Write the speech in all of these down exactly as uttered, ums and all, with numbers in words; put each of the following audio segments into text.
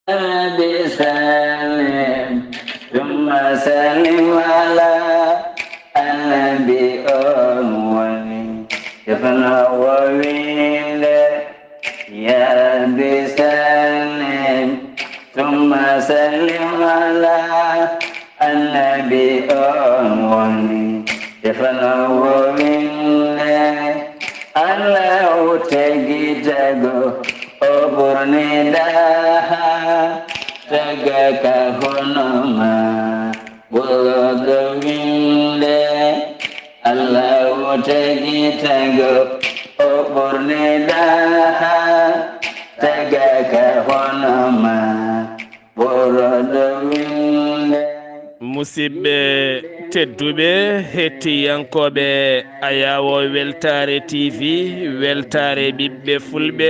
Rabbi sallim, thumma sallim ala annabi on woni. Defno wo winde, ya Rabbi sallim, thumma sallim ala annabi on woni. Defno wo winde, Allahu tagi tago, o ɓurni daha, taga ka hono ma, ɓurɗo winde. Allahu tagi tago, o ɓurni daha, taga ka hono ma, ɓurɗo winde. Musidɓe tedduɓe, hettiyankooɓe Ayawo Weltaare T V, Weltaare ɓiɓɓe Fulɓe,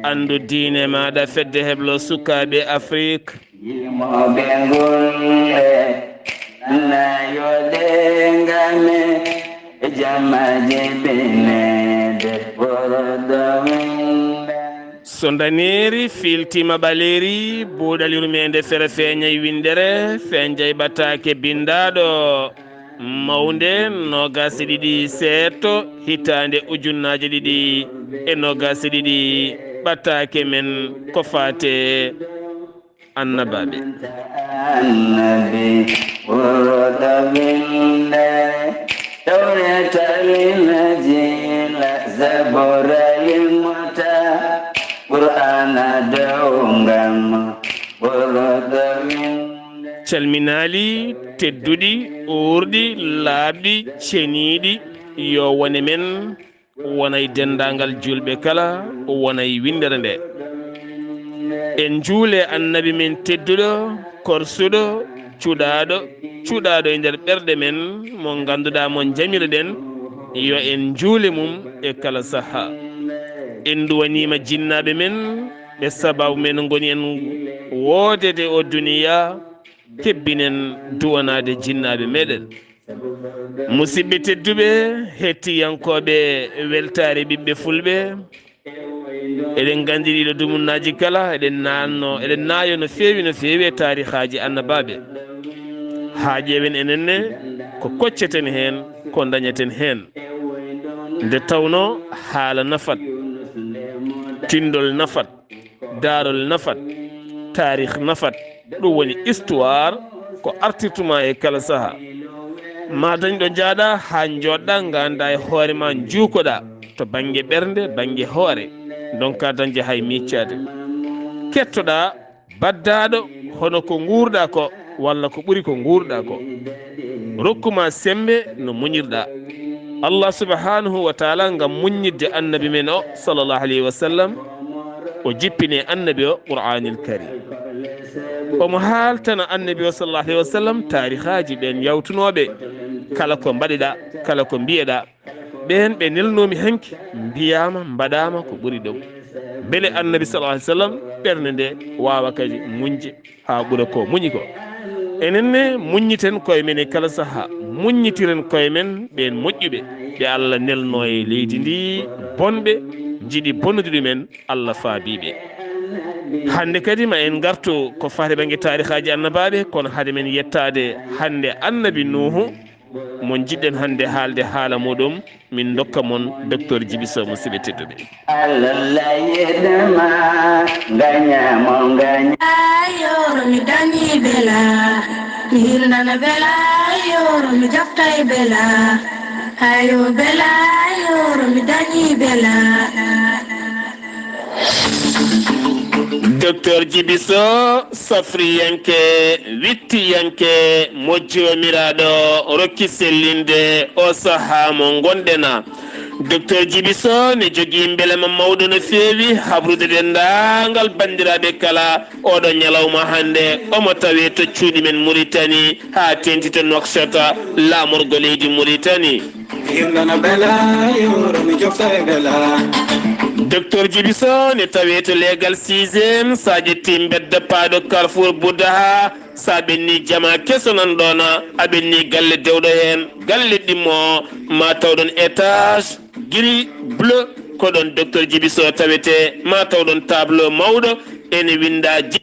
anndu diine maaɗa, fedde heblo sukaaɓe Afrik. Yimoɓe ngulle, nana yo ɗe ngame, e jamma jibinede, ɓurɗo winde. So ndaneeri fiiltiima ɓaleeri, buuɗal yurmeende fere feeñay winndere, fenjay ɓataake binndaaɗo mawnde noogaas e ɗiɗi seeɗto, hitaande ujunnaaje ɗiɗi e noogaas e ɗiɗi, ɓataake men ko faate annabaaɓe. Annabi ɓurɗo winde, Tawreeta, Linjiila, Zabuura, Limota, Qur'aana dow ngam ɓurɗo winde. Calminaali tedduɗi, uurɗi, laaɓɗi, ceniiɗi, yo wone men, wonay denndaangal juulɓe kala, wonay winndere nde. En njuule annabi men tedduɗo, korsuɗo, cuɗaaɗo, cuɗaaɗo e nder ɓerɗe men, mo ngannduɗaa mo njamiriɗen, yo en njuule mum e kala saha. En nduwaniima jinnaaɓe men, ɓe sababu men ngoni en woodede o duniya, kebbinen duwanaade jinnaaɓe meɗen. Musidɓe tedduɓe, hettiyankooɓe Weltaare Ɓiɓɓe Fulɓe, eɗen nganndi ɗiɗo dumunnaaji kala, eɗen naanno, eɗen naayo no feewi, no feewi e taarihaaji annabaaɓe. Haa ƴeewen enen ne, ko kocceten heen, ko ndañeten heen. Nde tawnoo haala nafat, tinndol nafat, daarol nafat, taarih nafat, ɗum woni histoire, ko artirtuma e kala saha. Ma dañ ɗo njaaɗa haa njooɗɗa, ngannda e hoore ma, njuukoɗa to bannge ɓernde, bannge hoore, ndonka dañde hay miccaade. Kettoɗa baddaaɗo hono ko nguurɗa ko, walla ko ɓuri ko nguurɗa ko. Rokkuma sembe no muñirɗa. Allah subhanahu wa taala ngam muññidde annabi men o, sallallahu alayhi wa sallam, o jippini annabi o Qur'anil Karim. Omo haaltana annabi o, sallallahu alayhi wa sallam, taarihaaji ɓeen yawtunooɓe, kala ko mbaɗiɗa, kala ko mbiyeɗa, ɓeen ɓe nelnoomi hanki mbiyaama, mbaɗaama ko ɓuri ɗum. Mbele annabi, sallallahu alayhi wa sallam, ɓernde nde waawa kadi muñde haa ɓura ko muñi ko. Enen ne, muññiten koye men e kala saha, muññitiren koye men ɓeen moƴƴuɓe, ɓe Allah nelnoo e leydi ndi, bonɓe, njiɗi bonnude ɗumen, Allah faabii ɓe. Hannde kadi ma en ngartu ko faati bannge taarihaaji annabaaɓe, kono hade men yettaade hannde annabi Nuuhu, mo njiɗɗen hannde haalde haala muɗum, min ndokka mon Docteur Djiby Sow, musidɓe tedduɓe. Allah yeɗma, ngaña mo ngaña. Yoro mi dañi bela, mi hindana bela, yoro mi jaftay bela. Hayo bela, yoro mi dañi bela. Docteur Djiby Sow, safriyanke, wittiyanke, mo Joomiraaɗo rokki sellinde o sahaa mo ngonɗen. Docteur Djiby Sow ne jogii mbelema mawɗo no feewi habrude denndaangal banndiraaɓe kala. Oɗo ñalawma hannde, omo tawee to cuuɗi men Muritani, haa teeŋti to Nouakchott, laamorgo leydi Muritani. Hirnana bela, yoro mi jofta e bela. Docteur Djiby Sow ne tawee to leegal sixième, so a ƴetti mbedda paaɗo Carrefour Boudaha, so a ɓenni jama keso nan ɗoon, a ɓenni galle dewɗo heen, galle ɗimmo, ma taw ɗoon étage, gris, bleu, ko ɗoon Docteur Djiby Sow tawetee, ma taw ɗoon tableau mawɗo, ene winndaa ji-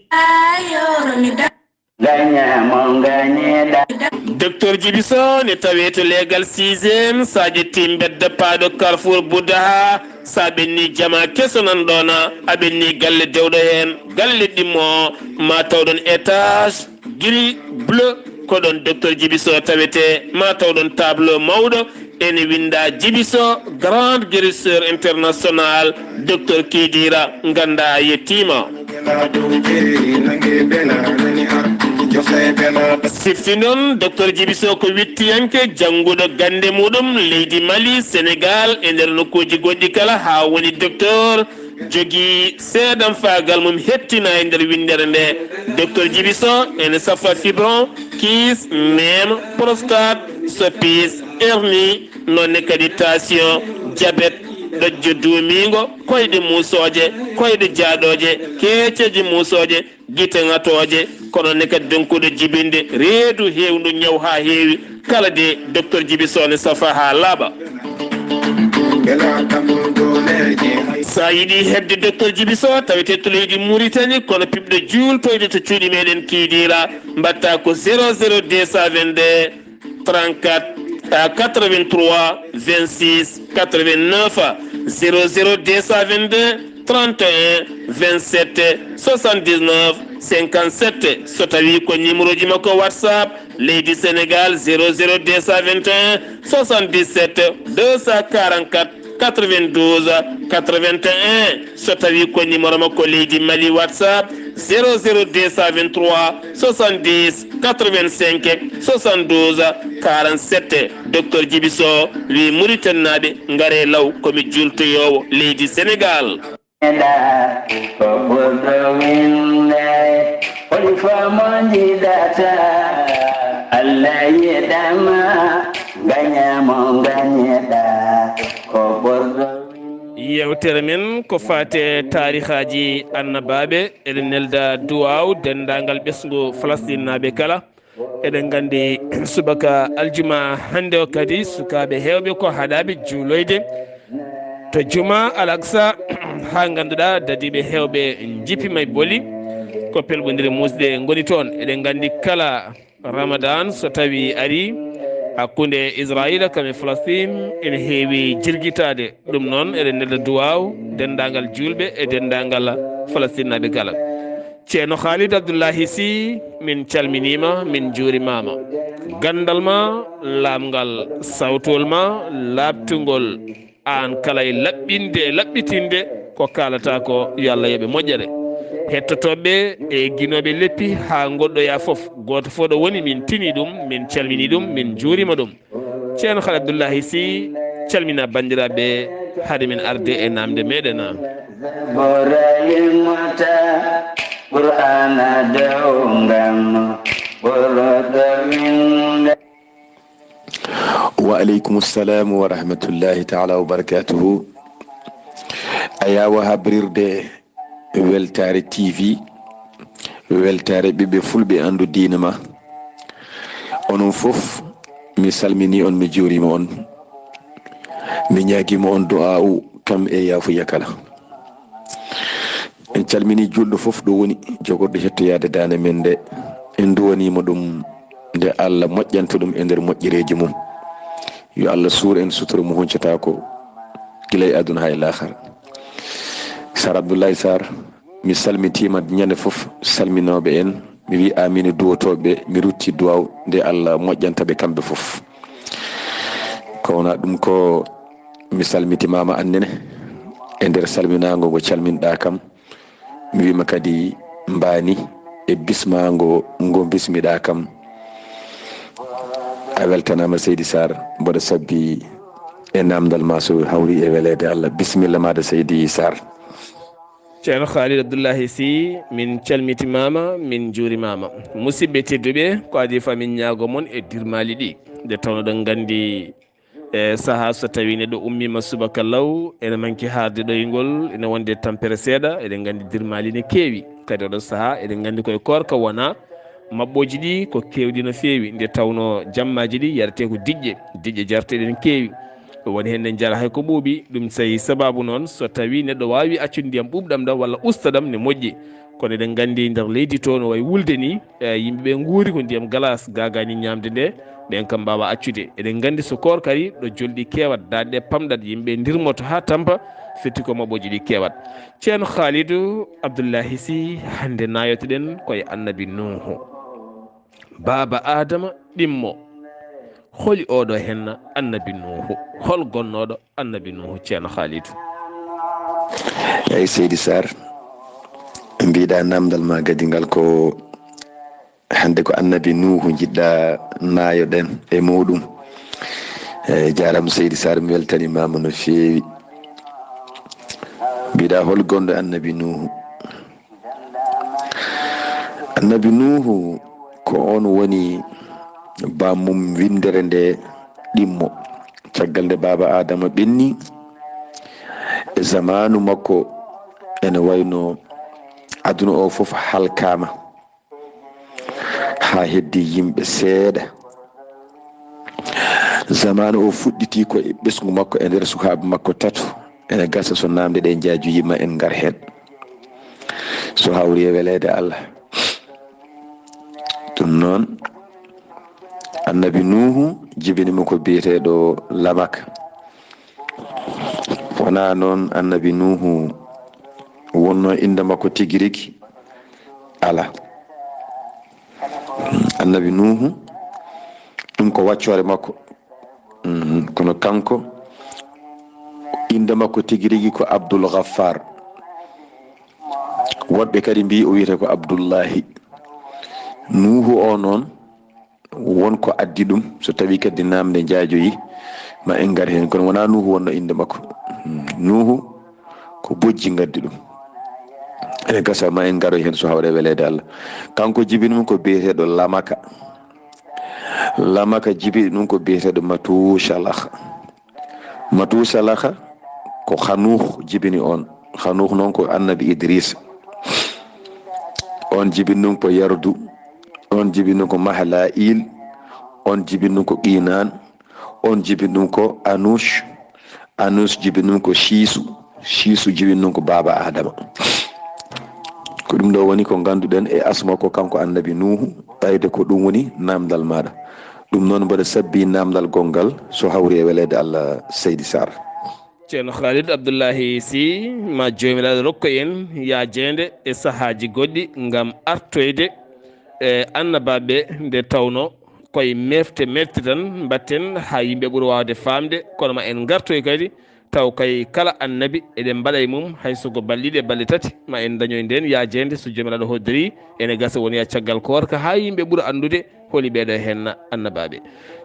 Docteur Djibiso ne tawee to leegal sixième, Sadio Tim mbedda paaɗo Carrefour Boudaha. Sa ɓenni jama keso nan ɗoona, a ɓenni galle dewɗo heen, galle ɗimmo, ma taw ɗon étage gris bleu. Ko ɗon Docteur Djibiso tawete, ma taw ɗon tableau mawɗo ene winnda Djibiso, grand guérisseur international, Docteur Kidira, ngannda a yettiima. Sifti noon, Docteur Djibiso ko wittiyanke, jannguɗo gannde muɗum leydi Mali, Sénégal, e nder nokkuuji goɗɗi kala, haa woni docteur, jogii seedam faagal mum hettina e nder winndere nde. Docteur Djibiso ene safa fibron, kiis, neem, prostate, soppis, hernie, noonne kadi tension, diabète, ɗojjo duumiingo, koyɗe muusooje, koyɗe jaaɗooje, keeceeje muusooje, gite ŋatooje, kono ne kadi donkuɗo jibinde reedu heewndu ñaw haa heewi. Kala de, Docteur Djibiso ne safa haa laaɓa. Sa yiɗi heɓde Docteur Djibiso, tawete to leydi Mauritanie, kono piɓɗo juultoyde to cuuɗi meɗen Kidira, mbatta ko zéro zéro deux cent vingt-deux, trente-quatre, à quatre-vingt-trois, vingt-six, quatre-vingt-neuf, zéro zéro deux cent vingt-deux, trente et un, vingt-sept, soixante-dix-neuf, cinquante-sept. So tawi ko numéro ji makko WhatsApp, leydi Sénégal, zéro zéro deux cent vingt et un, soixante-dix-sept, deux cent quarante-quatre, quatre-vingt-douze, quatre-vingt-un. So tawi ko numéro makko leydi Mali WhatsApp, zéro zéro deux cent vingt-trois, soixante-dix, quatre-vingt-cinq, soixante-douze, quarante-sept. Docteur Djibiso wi Mauritanie naaɓe, ngare law, ko mi jultoyoowo leydi Sénégal. Ɗa ko ɓurɗo winde, holi fo mo jiɗata, Allah yiɗama, gaña mo gañeɗa, ko ɓurɗo winde. Yewtere men ko faate taarihaaji annabaaɓe. Eɗen nelda duwaaw denndaangal ɓesngu Falasɗinnaaɓe kala. Eɗen nganndi subaka aljuma hannde o kadi, sukaaɓe heewɓe ko haɗaaɓe juuloyde to juma Al Aqsa, haa ngannduɗaa dadiiɓe heewɓe njippima e boli. Ko pelɓondire muusde ngoni toon. Eɗen nganndi kala Ramadan so tawi ari hakkunde Israila kam e Falastin, ene heewi jirgitaade. Ɗum noon, eɗen nelda duwaaw denndaangal juulɓe e denndaangal Falastinnaaɓe kala. Ceerno Khalid Abdullahi Sy, min calminiima, min njuurimaama. Ganndal ma, laamngal sawtol ma, laaɓtungol, aan kala e laɓɓinde e laɓɓitinde ko kaalata ko, yo Allah yoɓe moƴƴere. Hettotooɓe e egginooɓe leppi haa ngoɗɗoyaa fof, gooto fof ɗo woni, min tini ɗum, min calmini ɗum, min njuurima ɗum. Ceerno Khalid Abdullahi Sy, calmina banndiraaɓe hade min arde e naamnde meɗen. Zabora yimata, Qur'ana dewngam, ɓurɗo winde. Wa aleykum salam wa rahmatullahi taala wa barakatuhu. A yawa habrirde Weltaare T V, Weltaare ɓiɓɓe fulɓe anndu diina ma. Onon fof, mi salmini on, mi juurima on. Mi ñaagima on du'aa'u kam e yaafuya kala. En calmini juulɗo fof ɗo woni, jogorɗo hettoyaade daande men nde. En nduwanima ɗum nde Allah moƴƴanta ɗum e nder moƴƴereeji mum. Yo Allah suur en sutura mo huncataako gila e aduna haa e laakhara. Sar Abdoulaye Sarr, mi salmitiima ñande fof salminooɓe en, mi wi amin e duwotooɓe, mi rutti duwaw nde Allah moƴƴanta ɓe kamɓe fof. Ko wona ɗum ko mi salmitimaama annene e nder salminaango ngo calminɗaa kam. Mi wiima kadi mbaani e bismaango ngo bismiɗaa kam. A weltanaama Seydi Sarr, mboɗo sabbi e naamndal ma so hawri e weleede Allah. Bisimilla maaɗa Seydi Sarr. Ceerno Khalid Abdullahi Sy, min calmitimaama, min njuurimaama. Musidɓe tedduɓe, ko adii fof min ñaago mon e dirmaali ɗi. Nde tawno ɗon nganndi e sahaa so tawi neɗɗo ummiima subaka law, ene manki haarde ɗoyngol, ene wonde tampere seeɗa, eɗen nganndi dirmaali ne keewi. Kadi oɗon sahaa, eɗen nganndi koye koorka wona, maɓɓooji ɗi ko keewɗi no feewi, nde tawno jammaaji ɗi yarete ko diƴƴe, diƴƴe jarteɗe ne keewi. Woni heen ne njara hay ko ɓuuɓi, ɗum tawi sabaabu noon, so tawi neɗɗo waawi accude ndiyam ɓuuɓɗam ɗam walla ustaɗam ne moƴƴi. Kono eɗen nganndi nder leydi to no wayi wulde ni, e, yimɓe ɓe nguuri ko ndiyam galas gaagani ñaamde nde, ɓen kam mbaawa accude. Eɗen nganndi so koor kadi ɗo jolɗi keewat, daaɗe ɗe pamɗat, yimɓe ndirmoto haa tampa, firti ko maɓɓooji ɗi keewat. Ceerno Khalidou Abdoulahi Sy, hannde naayotoɗen koye Annabi Nuuhu. Baaba Aadama ɗimmo, holi oɗo henna Annabi Nuuhu? Hol gonnooɗo Annabi Nuuhu, Ceerno Khalidou? Eyi, Seydi Sarr, mbiɗa namdal ma gadi ngal ko hannde ko Annabi Nuuhu njiɗɗa naayoɗen e muɗum. Eyi, jaaraama Seydi Sarr, mi weltanimaama no feewi. Mbiɗa hol gonɗo Annabi Nuuhu? Annabi Nuuhu ko on woni bammum winndere nde ɗimmo. Caggal nde baaba Aadama ɓenni, e zamaanu makko ene wayno aduna o fof halkaama, haa heddi yimɓe seeɗa. Zamaanu o fuɗɗiti ko e ɓesngu makko e nder sukaaɓe makko tato. Ene gasa so namde ɗe njaajoyi ma en ngar heen. So hawri e weleede Allah. Ɗum noon, Annabi Nuuhu jibini mo ko biyeteeɗo Lamak. Wonaa noon Annabi Nuuhu wonnoo innde makko tigi rigi? Alaa. Annabi Nuuhu, ɗum ko waccoore makko. Mhm. Kono kanko, innde makko tigi rigi ko Abdul Ghaffar. Woɗɓe kadi mbii o wiyetee ko Abdullahi. Nuuhu o noon, won ko addi ɗum, so tawii kadi namde njaajoyi, ma en ngar heen. Kono wonaa Nuuhu wonnoo innde makko. Mhm. Nuuhu ko bojji ngaddi ɗum. Ene gasa ma en ngaroy heen so hawri e weleede Allah. Kanko jibini mum ko biyeteeɗo Lamaka. Lamaka jibini ɗum ko biyeteeɗo Matusalakha. Matusalakha ko Hanuh jibini on. Hanuh noon ko Annabi Idris. On jibini ɗum ko Yardu. On jibini ɗum ko Mahala'il. On jibini ɗum ko Qinan. On jibini ɗum ko Anush. Anush jibini ɗum ko Shisu. Shisu jibini ɗum ko baaba Adama. Ko ɗum ɗo woni ko ngannduɗen e asma ko kanko Annabi Nuuhu, ɓayde ko ɗum woni namdal maaɗa. Ɗum noon mboɗo sabbi namdal gonngal, so hawri e weleede Allah, Seydi Sarr. Ceerno Khalid Abdullahi Sy, ma Joomiraaɗo rokku en yaajeende e sahaaji goɗɗi ngam artoyde e annabaaɓe ɓe, nde tawno koye mefte mefte tan mbaɗten haa yimɓe ɓura waawde faamde, kono ma en ngartoy kadi taw kay kala annabi eɗen mbaɗa e mum hay so ko balɗe ɗiɗi e balɗe tati, ma en dañoy ndeen yaajeende so Joomiraaɗo hoddiri. Ene gasa woni e caggal koorka haa yimɓe ɓura anndude holi ɓeeɗo henna annabaaɓe.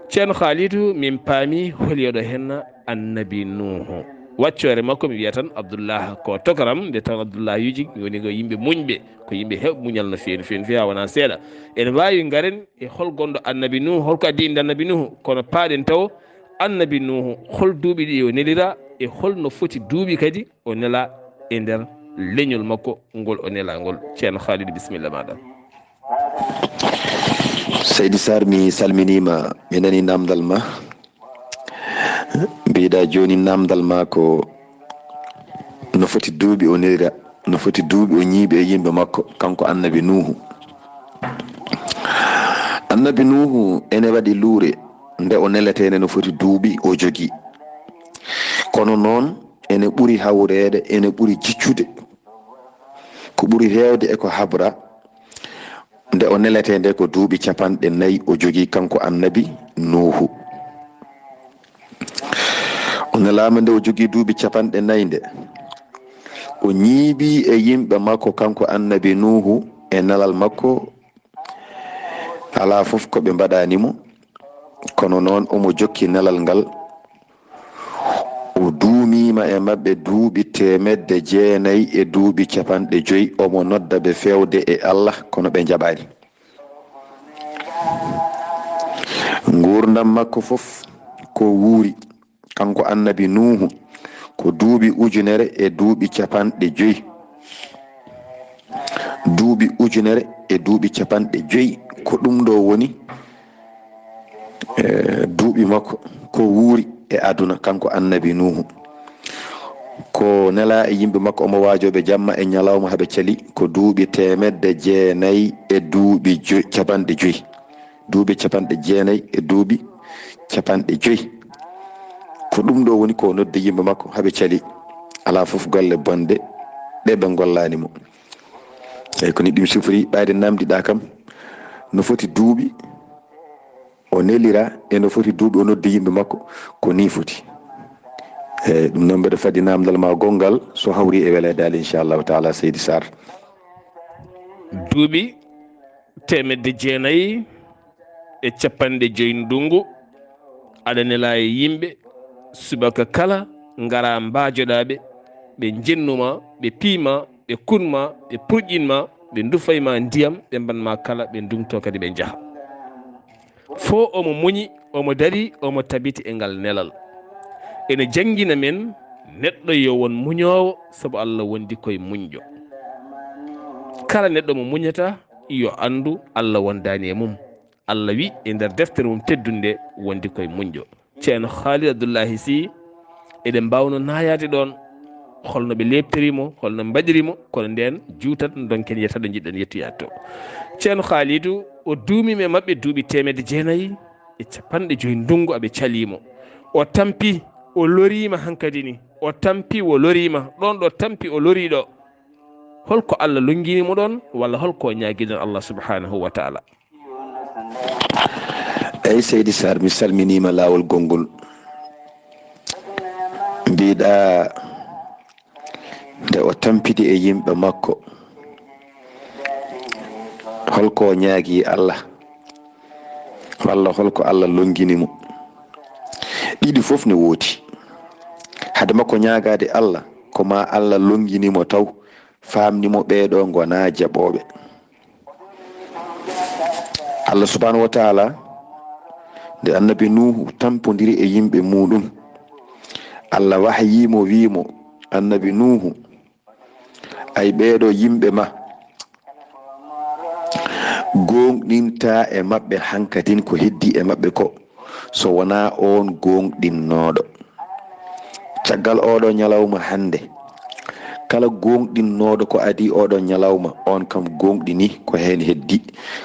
Ceerno Khalidou, min paami holi oɗo henna Annabi Nuuhu. Waccoore makko mi wiya tan Abdullah ko tokaram, nde tan Abdullah yuji woni ko yimɓe muñɓe, ko yimɓe heɓ muñal no feewi, no feewi, no feewi haa wonaa seeɗa. Ene waawi ngaren e hol gonɗo Annabi Nuuhu, hol ko addi innde Annabi Nuuhu, kono paaɗen taw Annabi Nuuhu, hol duuɓi ɗi o nelira e hol no foti duuɓi kadi o nela e nder leñol makko ngol o nela ngol. Ceerno Khalid, bisimilla maaɗa. Seydi Sarr, mi salminiima, mi nani namdal ma. Mbiɗa jooni namdal ma ko no foti duuɓi o nelira, no foti duuɓi o ñiiɓi e yimɓe makko, kanko Annabi Nuuhu. Annabi Nuuhu ene waɗi luure nde o neletee nde no foti duuɓi o jogii. Kono noon ene ɓuri hawreede, ene ɓuri jiccude. Ko ɓuri heewde e ko habra, nde o neletee nde ko duuɓi capanɗe nayi o jogii kanko Annabi Nuuhu. O nelaama nde o jogii duuɓi capanɗe nayi nde. O ñiiɓi e yimɓe makko kanko Annabi Nuuhu e nelal makko. Alaa fof ko ɓe mbaɗani mo, kono noon omo jokki nelal ngal. O duumiima e maɓɓe duuɓi teemedde jeenayi e duuɓi capanɗe joyi, omo nodda ɓe feewde e Allah, kono ɓe njaɓaani. Nguurndam makko fof ko wuuri, kanko Annabi Nuuhu, ko duuɓi ujunere e duuɓi capanɗe joyi. Duuɓi ujunere e duuɓi capanɗe joyi, ko ɗum ɗo woni, eh, duuɓi makko, ko wuuri e aduna, kanko Annabi Nuuhu. Ko O nelaa e yimɓe makko, omo waajoo ɓe jamma e ñalawma haa ɓe cali, ko duuɓi teemedde jeenayi e duuɓi joy, capanɗe joy. Duuɓi capanɗe jeenayi e duuɓi capanɗe joy. Ko ɗum ɗo woni ko o noddi yimɓe makko haa ɓe cali. Alaa fof golle bonɗe ɗe ɓe ngollaani mo. Eyi, ko ni ɗum sifori, ɓayde namdiɗaa kam no foti duuɓi o nelira e no foti duuɓi o noddi yimɓe makko, ko ni foti. Eyi, ɗum noon mbeɗa fadi namdal ma gonngal, so hawri e weleede Allah, inchallahu taala, Seydi Sarr. Duuɓi teemedde jeenayi e capanɗe joy ndunngu, aɗa nela e yimɓe, subaka kala, ngara mbaajoɗaa ɓe, ɓe njennu ma, ɓe pii ma, ɓe kun ma, ɓe purƴin ma, ɓe ndufay ma ndiyam, ɓe mban ma kala, ɓe ndungto kadi ɓe njaha. Fo omo muñi, omo dari, omo tabiti e ngal nelal. Ene janngina men neɗɗo yo won muñoowo, sabu Allah wondi koye muñƴo. Kala neɗɗo mo muñata, yo anndu Allah wondaani e mum. Allah wi e nder deftere mum teddunde wondi koye muñƴo. Ceerno Khalid Abdullahi Sy, eɗen mbaawno naayaade ɗoon, holno ɓe leeptori mo, holno mbaɗiri mo, kono ndeen juutat, ndonken yetta ɗo njiɗɗon yettoyaade to. Ceerno Khalidu, o duumii e maɓɓe duuɓi teemedde jeenayi e capanɗe joy ndunngu aɓe calii mo. O tampi, o loriima hankadi ni. O tampi, o loriima. Ɗoon ɗo tampi, o lorii ɗo. Holko Allah lonngini mo ɗoon, walla holko o ñaagii ɗoon Allah subhanahu wa taala? Eyi, Seydi Sarr, mi salminiima laawol gonngol. Mbiɗa nde o tampiti e yimɓe makko, holko o ñaagii Allah, walla holko Allah lonngini mo? Ɗiɗi fof ne woodi. Hade makko ñaagaade Allah, ko ma Allah lonngini mo taw, faamni mo ɓee ɗo ngonaa jaɓooɓe. Allah subhanahu wa taala, nde annabi Nuuhu tampondiri e yimɓe muuɗum, Allah wahyii mo, wii mo, "Annabi Nuuhu, ay ɓee ɗo yimɓe ma, gooŋɗintaa e maɓɓe hankadin ko heddii e maɓɓe ko, so wonaa oon gooŋɗinnooɗo." Caggal ooɗo ñalawma hannde, kala gooŋɗinnooɗo ko adii ooɗo ñalawma, oon kam gooŋɗini ko heen heddii.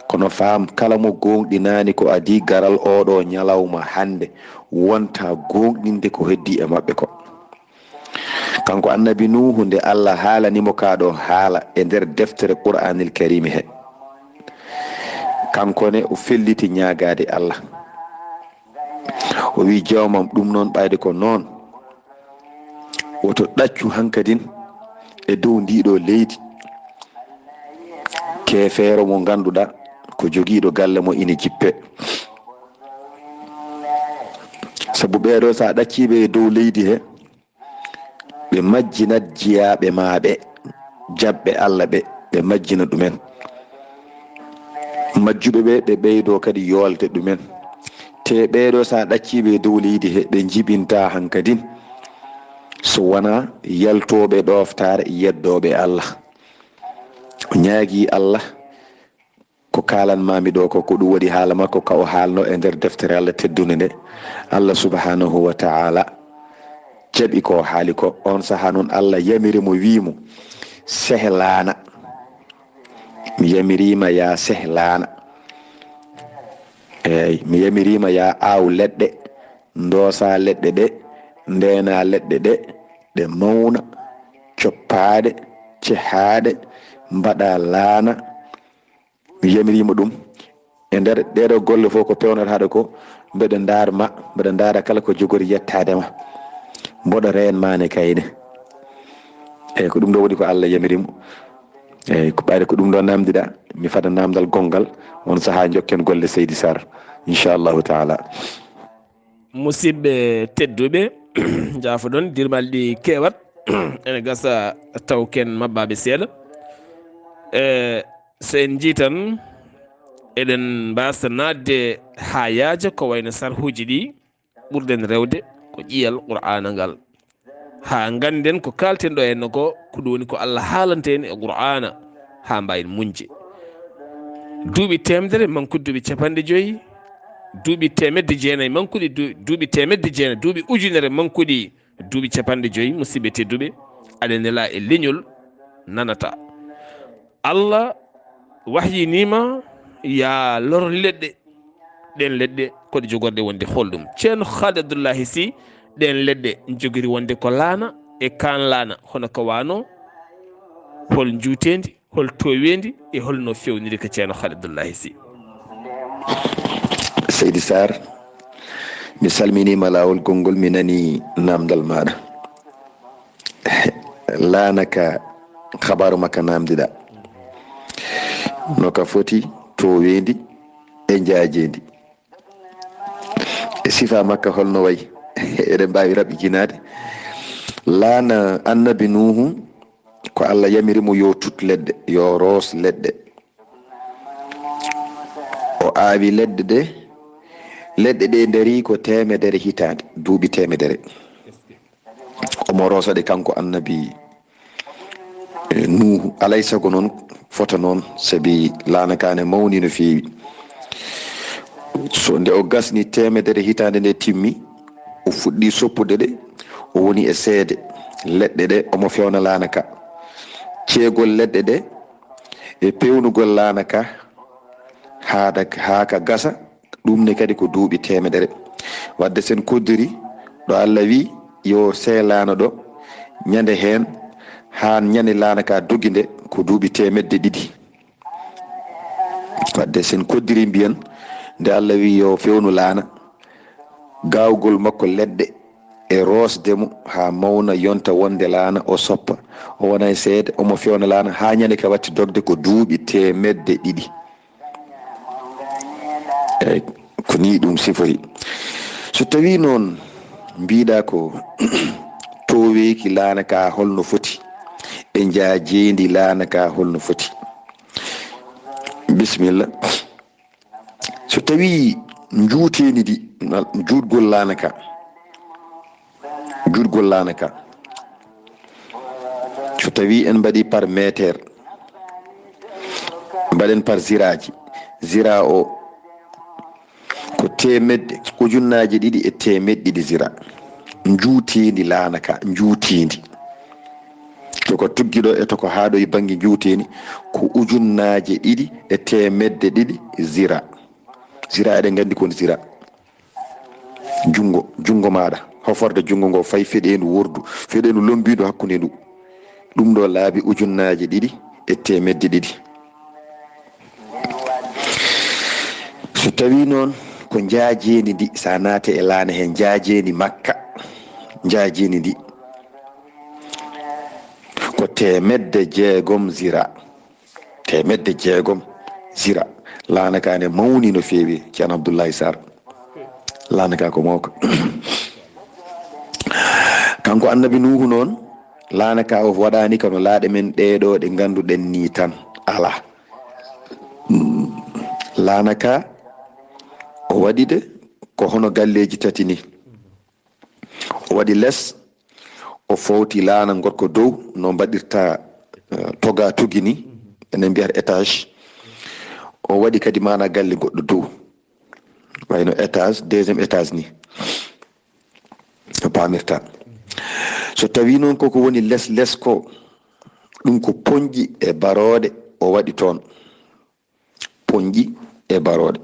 Kono faam, kala mo gooŋɗinaani ko adii garal ooɗo ñalawma hannde, wonta gooŋɗinde ko heddii e maɓɓe ko. Kanko annabi Nuuhu, nde Allah haalani mo kaa ɗo haala e nder deftere Qur'aanil Kariim he, kanko ne o felliti ñaagaade Allah. O wii, "Joomam, ɗum noon ɓayde ko noon, woto ɗaccu hankadin e dow ndii ɗo leydi keefeero mo ngannduɗaa ko jogiiɗo galle mo ina jippe. Sabu ɓee ɗo, so a ɗaccii ɓe e dow leydi he, ɓe majjinat jiyaaɓe ma ɓe, jaɓɓe Allah ɓe, ɓe majjina ɗumen. Majjuɓe ɓe, ɓe ɓeydoo kadi yoolde ɗumen. Te ɓee ɗo, so a ɗaccii ɓe e dow leydi he, ɓe njibintaa hankadin, so wonaa yaltooɓe ɗooftaare, yeddooɓe Allah." O ñaagii Allah, ko kaalan maami ɗo ko, ko ɗum waɗi haala makko ka o haalno e nder deftere Allah teddunde nde. Allah subhanahu wa ta'ala jaɓi ko o haali ko. On sahaa noon Allah yamiri mo, wii mo, "Sehlaana. Mi yamiriima yaa sehlaana. Eey, mi yamiriima yaa aaw leɗɗe, ndoosaa leɗɗe ɗe, ndeenaa leɗɗe ɗe, ɗe mawna, coppaaɗe, cehaaɗe, mbaɗaa laana." Mi yamiriima ɗum. E nder ɗee ɗoo golle fof ko peewnataade ko, mbeɗa ndaar ma, mbeɗa ndaara kala ko jogori yettaade ma. Mboɗo reen ma ne kayne. Eey, ko ɗum ɗo woni ko Allah yamiri mo. Eey, ko ɓayde ko ɗum ɗo namdiɗaa, mi fada namdal gonngal, on sahaa njokken golle Seydi Sarr, inchallahu taala. Musidɓe tedduɓe, njaafoɗon, dirmal ɗi keewat, ene gasa taw ken mabbaaɓe seeɗa. E, so en njii tan, eɗen mbaasa naatde haa yaaja ko wayno sarhuuji ɗi ɓurɗen rewde ko ƴiyal Qur'aana ngal. Haa ngannden ko kaalten ɗo henna ko, ko ɗum woni ko Allah haalanta en e Qur'aana, haa mbaawen muñde. Duuɓi teemedere mankude duuɓi capanɗe joy, duuɓi teemedde jeenayi mankuɗi du-, duuɓi teemedde jeenayi, duuɓi ujunere mankuɗi duuɓi capanɗe joy, musidɓe tedduɓe. aɗa nela e leñol nanata. Allah wahyinima ya lor leɗɗe. Ɗen leɗɗe koɗe jogorɗe wonde holɗum? Ceerno Khalid Abdullahi Sy, ɗen leɗɗe jogiri wonde ko laana e kaan laana, hono ko wano hol njuuteendi, hol tooweendi e holno fewniri ko Ceerno Khalid Abdullahi Sy. Seydi Sarr, mi salminiima laawol konngol, mi nanii naamndal maaɗa. Laana ka, habaaru makka naamndiɗaa, no ka foti, tooweendi e njaajeendi. E sifa makka holno wayi? Eɗen mbaawi raɓɓitinaade. Laana Annabi Nuuhu, ko Allah yamiri mo yo tut leɗɗe, yo roos leɗɗe. O aawi leɗɗe ɗe, leɗɗe ɗe ndarii ko teemedere hitaande, duuɓi teemedere. Omo roosa ɗe kanko Annabi, eh, Nuuhu. Alay sago noon fota noon, sabi laana ka ne mawni no feewi. So nde o gasni teemedere hitaande nde timmi, o fuɗɗi soppude ɗe, o woni e seede leɗɗe ɗe, omo fewna laana ka. Ceegol leɗɗe ɗe e pewnugol laana ka, haa da-, haa ka gasa, ɗum ne kadi ko duuɓi teemedere. Wadde sen koddiri ɗo Allah wi yo see laana ɗo, ñande heen haa ñande laana ka dogi nde, ko duuɓi teemedde ɗiɗi. Wadde sen koddiri mbiyen nde Allah wi yo fewnu laana, gaawgol makko leɗɗe e roosde mo haa mawna, yonta wonde laana, o soppa, o wona e seede, omo fewna laana haa ñande ka watti dogde, ko duuɓi teemedde ɗiɗi. Eey, ko nii ɗum sifori. So tawii noon mbiɗa ko tooweeki laana ka holno foti, e njaajeendi laana ka holno foti. Bisimilla. So tawii njuuteendi ndi, juutgol laana ka, juutgol laana ka, so tawii en mbaɗi par meter, mbaɗen par ziraaji, zira o ko teemedde, ujunnaaje ɗiɗi e teemedde ɗiɗi zira. Njuuteendi laana ka, njuuteendi. To ko tuggi ɗo e to ko haaɗo e bannge njuuteendi, ko ujunnaaje ɗiɗi e teemedde ɗiɗi zira. Zira, eɗen nganndi ko woni zira. Junngo, junngo maaɗa, hoforde junngo ngo fay feɗeendu wordu, feɗeendu lommbiindu hakkunde ndu. Ɗum ɗo laabi ujunnaaje ɗiɗi e teemedde ɗiɗi. So tawii noon ko njaajeendi ndi, so a naate e laana hee, njaajeendi makka, njaajeendi ndi ko teemedde jeegom zira. Teemedde jeegom zira. Laana ka ne mawni no feewi, Ceerno Abdullahi Sarr. Laana ka ko mawka. Kanko Annabi Nuuhu noon, laana ka o waɗaani ka no laaɗe men ɗee ɗoo ɗe ngannduɗen nii tan. Alaa. Mm. Laana ka o waɗi de ko hono galleeji tati nii. O waɗi les, o fowti laana ngorko dow, no mbaɗirta, eh, toga togi ni, enen mbiyata étage. O waɗi kadi maana galle goɗɗo dow, wayno étage, deuxième étage ni, no paamirta. So tawii noon koko woni les les ko, ɗum ko poñƴi e barooɗe o waɗi toon. Poñƴi e barooɗe.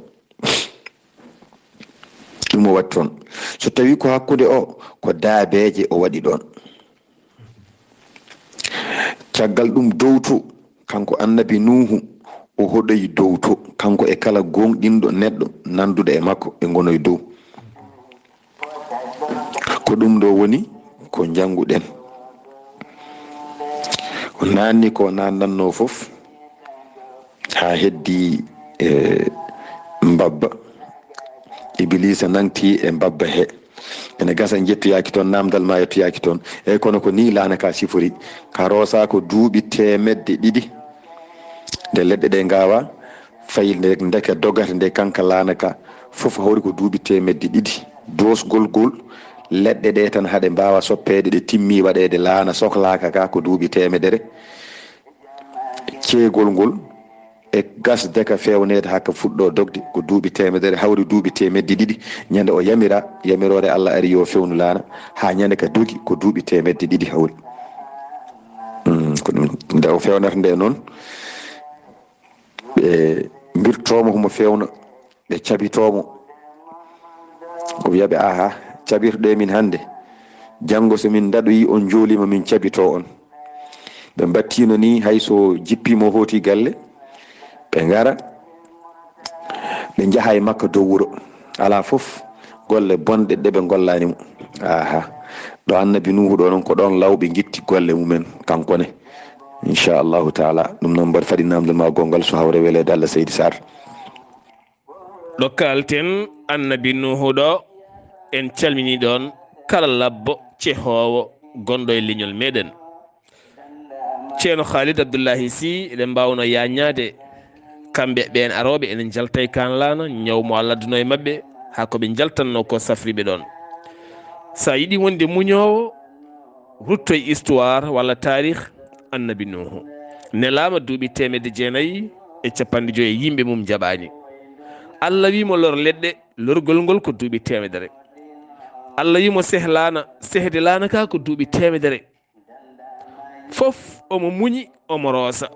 Ɗum o waɗi toon. So tawii ko hakkunde o, ko daabeeje o waɗi ɗoon. Caggal ɗum, dow to, kanko Annabi Nuuhu, o hoɗoyi dow to, kanko e kala gooŋɗinɗo neɗɗo nannduɗo e makko, ɓe ngonoyi dow. Ko ɗum ɗo woni ko njannguɗen. O naanni ko naannannoo fof, haa heddi e mbabba. Ibiliisa nangti e mbabba he. Ene gasa njettoyaaki toon, naamndal ma yettoyaaki toon. Eey, kono ko nii laana ka sifori. Ka roosa ko duuɓi teemedde ɗiɗi. Nde leɗɗe ɗe ngaawa, fayi nde, ndeke dogata nde, kanka laana ka, fof hawri ko duuɓi teemedde ɗiɗi. Doosgol ngol leɗɗe ɗe tan, haɗe mbaawa soppeede, ɗe timmi waɗeede laana sohlaaka ka, ko duuɓi teemedere. Ceegol ngol e gasde ka feewneede haa ka fuɗɗoo dogde, ko duuɓi teemedere, hawri duuɓi teemedde ɗiɗi. Ñande o yamira, yamiroore Allah ari yo fewnu laana, haa ñande ka dogi, ko duuɓi teemedde ɗiɗi hawri. Mm, ko ɗum, nde o fewnata nde noon, ɓe mbirtoo mo homo fewna, ɓe cabitoo mo. O wiya ɓe, "Aha, cabirɗe min hannde. Janngo so min ndaɗoyi, on njoolima, min cabitoo on." Ɓe mbattino ni, hay so jippi mo hooti galle, ɓe ngara, ɓe njaha e makka dow wuro. Alaa fof golle bonɗe ɗe ɓe ngollani mo. Aha, ɗo Annabi Nuuhu ɗo noon, ko ɗoon law ɓe ngitti golle mumen, kanko ne. Inchallahu taala, ɗum noon mbaɗi fadi namdal ma gongal so hawre weleede Allah, Seydi Sarr. Ɗo kalten Annabi Nuuhu ɗo, en calmini ɗoon kala labbo cehoowo gonɗo e leñol meɗen. Ceerno Khalid Abdullahi Sy, eɗen mbaawno yaññaade kamɓe ɓeen arooɓe, enen njalta e Kaan Laana, ñaw mo Allah adduno e maɓɓe, haa ko ɓe njaltanno ko safri ɓe ɗoon. So a yiɗi wonde muñoowo, rutto e histoire walla taarih Annabi Nuuhu. Nelaama duuɓi teemedde jeenayi e capanɗe joyi e yimɓe mum njaɓaani. Allah wi mo lor leɗɗe, lorgol ngol ko duuɓi teemedere. Allah wi mo seh laana, sehde laana ka ko duuɓi teemedere. Fof omo muñi, omo roosa.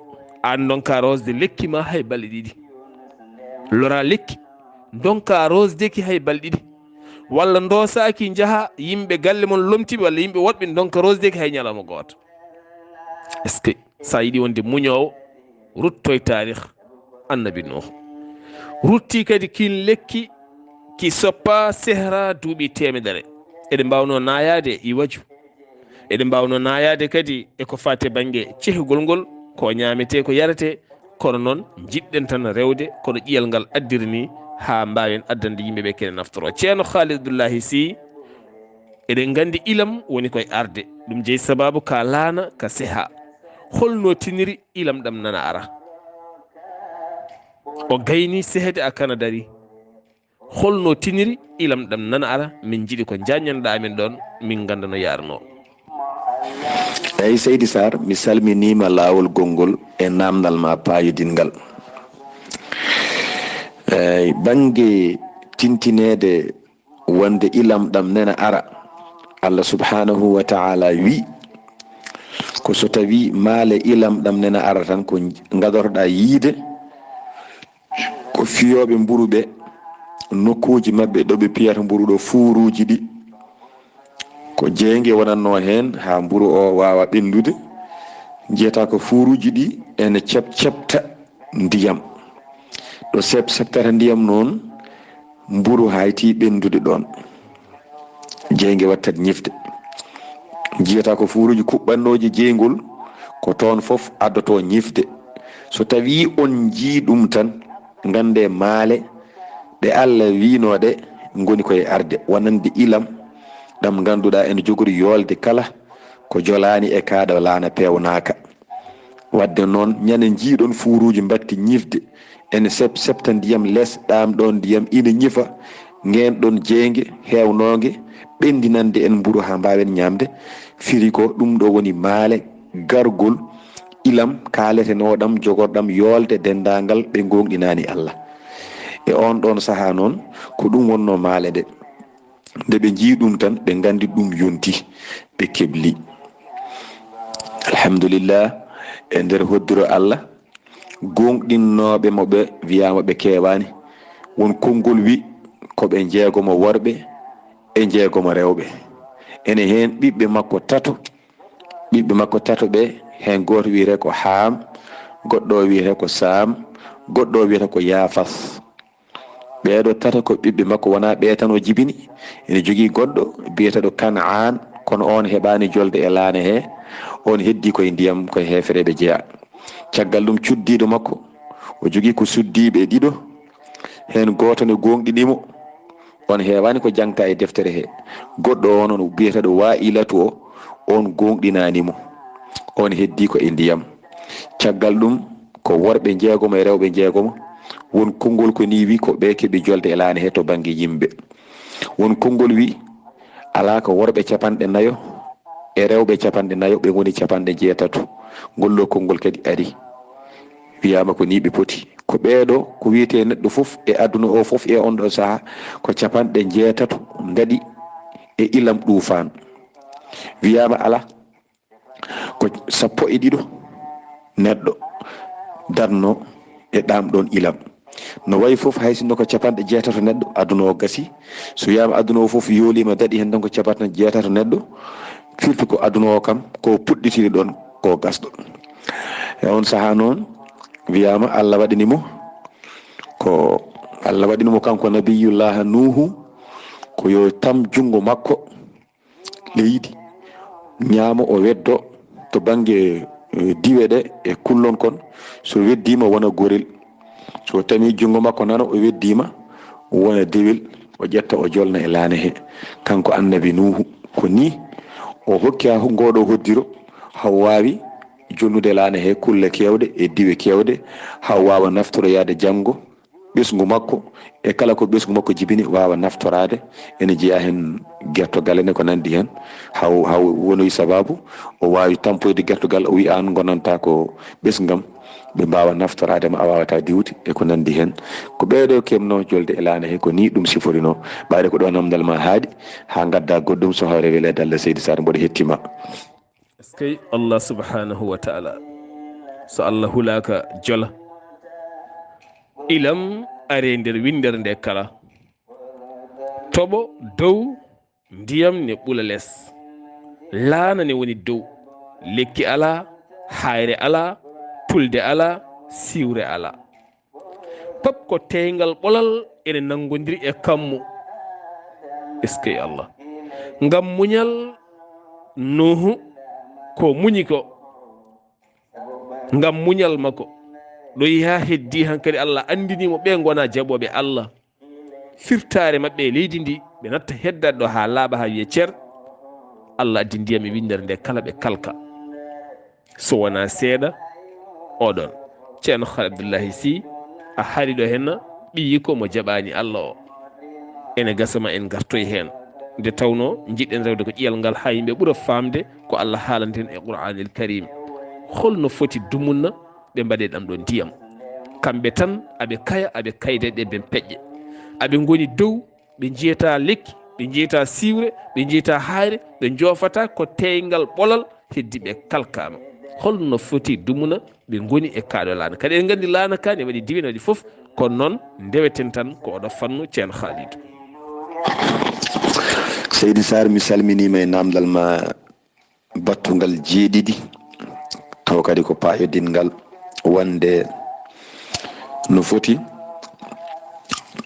Aan ndonka roosde lekki ma hay balɗe ɗiɗi. Lora lekki, ndonka roosde ki hay balɗe ɗiɗi. Walla ndoosaaki njaha, yimɓe galle mon lomtiɓe, walla yimɓe woɗɓe ndonka roosde ki hay ñalawma gooto. Est-ce que so a yiɗi wonde muñoowo, rutto e taarih Annabi Nuuhu. Rutti kadi kiin lekki ki soppa sehra duuɓi teemedere. Eɗen mbaawno naayaade e waju. Eɗen mbaawno naayaade kadi e ko faati e bannge cehgol ngol, ko ñaametee, ko yaretee, kono noon njiɗɗen tan rewde kono ƴiyal ngal addiri ni, haa mbaawen addande yimɓe ɓe kene naftoroo. Ceerno Khalid Abdullahi Sy, eɗen nganndi ilam woni koye arde, ɗum jeyi sabaabu ka laana, ka seha. Holno tiniri ilam ɗam nana ara? O gayni sehde a kana dari. Holno tiniri ilam ɗam nana ara, min njiɗi ko njaññanoɗaa amen ɗoon, min ngannda no yaarnoo. Eyi, Seydi Sarr, mi salminiima laawol gonngol e naamndal ma paayodingal. Eyi, bannge tintineede wonde ilam ɗam nena ara, Allah subhanahu wa ta'ala wi, ko so tawi maale ilam ɗam nena ara tan ko ngadorɗa yiide, ko fiyooɓe mburu ɓe, nokkuuji maɓɓe ɗo ɓe piyata mburu ɗo, fuuruuji ɗi, ko jeynge wonatnoo heen haa mburu o waawa ɓenndude. Njiyata ko fuuruuji ɗi ene cep-, cepta ndiyam. Ɗo sep-, septata ndiyam noon, mburu hayti ɓenndude ɗoon. Jeynge wattat ñifde. Njiyata ko fuuruuji kuɓɓannooji jeyngol, ko toon fof addotoo ñifde. So tawii on njii ɗum tan, nganndee maale ɗe Allah wiinoo ɗe ngoni koye arde, wonande ilam ɗam ngannduɗaa ene jogori yoolde kala ko jolaani e kaa ɗo laana peewnaaka. Waɗde noon, ñande njiiɗon fuuruuji mbatti ñifde, ene sep-, septa ndiyam les, ɗaam ɗoon ndiyam ina ñifa, ngeen ɗoon jeynge heewnoonge, ɓenndinande en mburu haa mbaawen ñaamde, firi ko ɗum ɗo woni maale gargol ilam kaaletenooɗam, jogorɗam yoolde denndaangal ɓe ngoongɗinaani Allah. E oon ɗoon sahaa noon, ko ɗum wonnoo maale nde. Nde ɓe njii ɗum tan, ɓe nganndi ɗum yonti, ɓe kebli. Alhamdulillah, e nder hoddiro Allah, gooŋɗinnooɓe mo ɓe wiyaama ɓe keewaani. Won konngol wi ko ɓe njeegomo worɓe e njeegomo rewɓe. Ene heen ɓiɓɓe makko tato, ɓiɓɓe makko tato ɓe, heen gooto wiyetee ko Haam, goɗɗo o wiyetee ko Saam, goɗɗo o wiyetee ko Yaafas. Ɓeeɗo tato ko ɓiɓɓe makko, wonaa ɓe tan o jibini. Ene jogii goɗɗo biyeteeɗo Kan'aan, kono oon heɓaani jolde e laana he. Oon heddii koye ndiyam, koye heefereɓe jeyaa. Caggal ɗum, cuddiiɗo makko, o jogii ko suddiiɓe ɗiɗo, heen gooto ne gooŋɗini mo. Oon heewaani ko jaŋta e deftere he. Goɗɗo oon, on biyeteeɗo Waa'ilatu o, oon gooŋɗinaani mo. Oon heddii ko e ndiyam. Caggal ɗum, ko worɓe njeegomo e rewɓe njeegomo. Won konngol ko nii wi ko ɓe keɓi jolde e laana he to bannge yimɓe. Won konngol wi alaa ko worɓe capanɗe nayo e rewɓe capanɗe nayo, ɓe ngoni capanɗe jeetato. Ngol ɗo konngol kadi ari. Wiyaama ko nii ɓe poti. Ko ɓeeɗo, ko wiyetee neɗɗo fof e aduna o fof e on ɗo sahaa, ko capanɗe jeetato ndaɗi e ilam ɗuufaan. Wiyaama alaa ko sappo e ɗiɗo neɗɗo darno e ɗam ɗon ilam. No wayi fof, hay sinno ko capanɗe jeetato neɗɗo, aduna o gasi. So wiyaama aduna o fof yooliima, daɗi heen tan ko capanɗe jeetato neɗɗo, firti ko aduna o kam ko puɗɗitiri ɗon ko gasɗo. E on sahaa noon, wiyaama Allah waɗani mo ko, Allah waɗani mo kanko Nabiyullaha Nuuhu, ko yo tam junngo makko leydi, ñaamo, o weddo to bannge, eh, diwe ɗe e kullon kon. So weddiima, wona gorel. So tami junngo makko nano, o weddiima, wona dewel. O ƴetta, o jolna e laana he. Kanko Annabi Nuuhu, ko ni o hokki haa ngooɗo hoddiro, haa o waawi jolnude laana he kulle keewɗe e diwe keewɗe, haa o waawa naftoroyaade janngo ɓesngu makko, e kala ko ɓesngu makko jibini, waawa naftoraade. Ene jeyaa heen gertogal, ene ko nanndi heen, haw, haw wonoyi sabaabu o waawi tampoyde gertogal, o wiya, "Aan ngonantaa ko ɓesngam." Ɓe mbaawa naftoraade ma, a waawataa diwde, e ko nanndi heen. Ko ɓeeɗo keɓnoo jolde e laana he, ko nii ɗum siforinoo. Ɓayde ko ɗo namdal ma haaɗi, haa ngaddaa goɗɗum, so hawre weleede Allah, Seydi Sarr, mboɗo hettima. Eskey Allah subhanahu wa ta'ala. So Allah hulaaka jola. Ilam are nder winndere nde kala. Toɓo dow, ndiyam ne ɓula les. Laana ne woni dow. Lekki alaa, haayre alaa, tulde alaa, siwre alaa. Pap ko teyngal ɓolal ene nanngondiri e kammu. Eskey Allah. Ngam muñal Nuuhu ko muñi ko. Ngam muñal makko. Ɗo yehi haa heddii hankadi Allah anndinii mo ɓe ngonaa jaɓooɓe Allah. Firtaare maɓɓe e leydi ndi, ɓe natta heddaade ɗo haa laaɓa haa wiya cer. Allah addi ndiyam e winndere nde kala ɓe kalka. So wonaa seeɗa, oɗon Ceerno Haal Abdullahi Sy, a hari ɗo henna ɓiyi ko mo jaɓaani Allah o. Ene gasa ma en ngartoy heen. Nde tawnoo njiɗɗen rewde ko ƴiyal ngal haa yimɓe ɓura faamde ko Allah haalanten e Qur'aanil Kariim. Holno foti dumunna ɓe mbaɗe ɗam ɗo ndiyam? Kamɓe tan aɓe kaya, aɓe kayda ɗe ben peƴƴe. Aɓe ngoni dow, ɓe njiyataa lekki, ɓe njiyataa siwre, ɓe njiyataa haayre, ɓe njoofataa ko teyngal ɓolal, heddi ɓe kalkaama. Holno foti dumuna ɓe ngoni e kaaɗo laana? Kadi en nganndi laana ka ne waɗi diwe, ne waɗi fof, kono noon ndeweten tan ko oɗo fannu, Ceerno Khalidou. Seydi Sarr, mi salminiima e namdal ma battungal jeeɗiɗi, taw kadi ko paayodinngal wonde no foti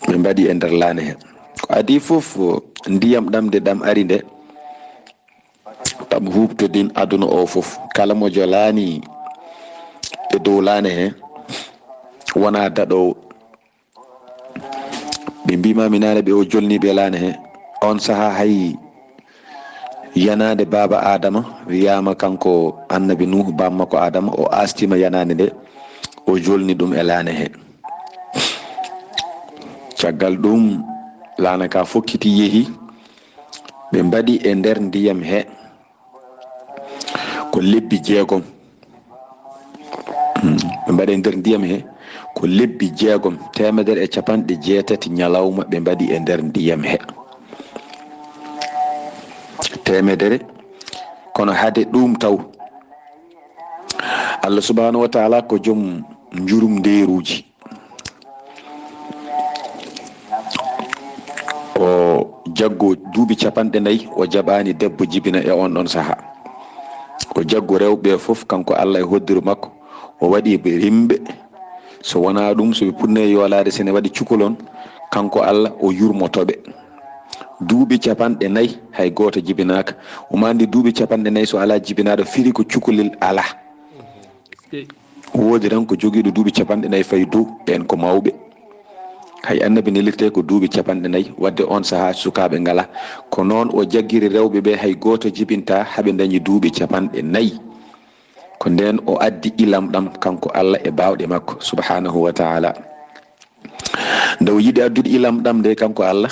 ɓe mbaɗi e nder laana he. Ko adii fof, ndiyam ɗam nde ɗam ari nde, ɗam huuɓtodin aduna o fof. Kala mo jolaani e dow laana he, wonaa daɗoowo. Ɓe mbiima mi naane ɓe o jolni ɓe laana he. On sahaa hay yanaande baaba Adama wiyaama, kanko Annabi Nuuhu, baaba makko Adama, o aastiima yanaande nde, o jolni ɗum e laana he. Caggal ɗum, laana ka fokkiti yehi, ɓe mbaɗi e nder ndiyam he ko lebbi jeegom. Hmm. Ɓe mbaɗi e nder ndiyam he ko lebbi jeegom, teemedere e capanɗe jeetati ñalawma ɓe mbaɗi e nder ndiyam he. Teemedere. Kono hade ɗum taw, Allah subhanahu wa ta'ala ko joom njurumndeeruuji. O jaggo duuɓi capanɗe nayi, o jaɓaani debbo jibina e on ɗon sahaa. O jaggo rewɓe fof, kanko Allah e hoddiro makko, o waɗi ɓe rimɓe. So wonaa ɗum, so ɓe puɗnii yoolaade, so ne waɗi cukalon, kanko Allah o yurmoto ɓe. Duuɓi capanɗe nayi, hay gooto jibinaaka. Omo anndi duuɓi capanɗe nayi, so alaa jibinaaɗo, firi ko cukalel alaa. Woodi tan ko jogiiɗo duuɓi capanɗe nayi fayi dow, ɓeen ko mawɓe. Hay Annabi nelirtee ko duuɓi capanɗe nayi, wadde oon sahaa sukaaɓe ngalaa. Ko noon o jaggiri rewɓe ɓe, hay gooto jibintaa haa ɓe ndañi duuɓi capanɗe nayi. Ko ndeen o addi ilam ɗam, kanko Allah, e baawɗe makko, subhaanahu wa ta'ala. Nde o yiɗi addude ilam ɗam nde, kanko Allah,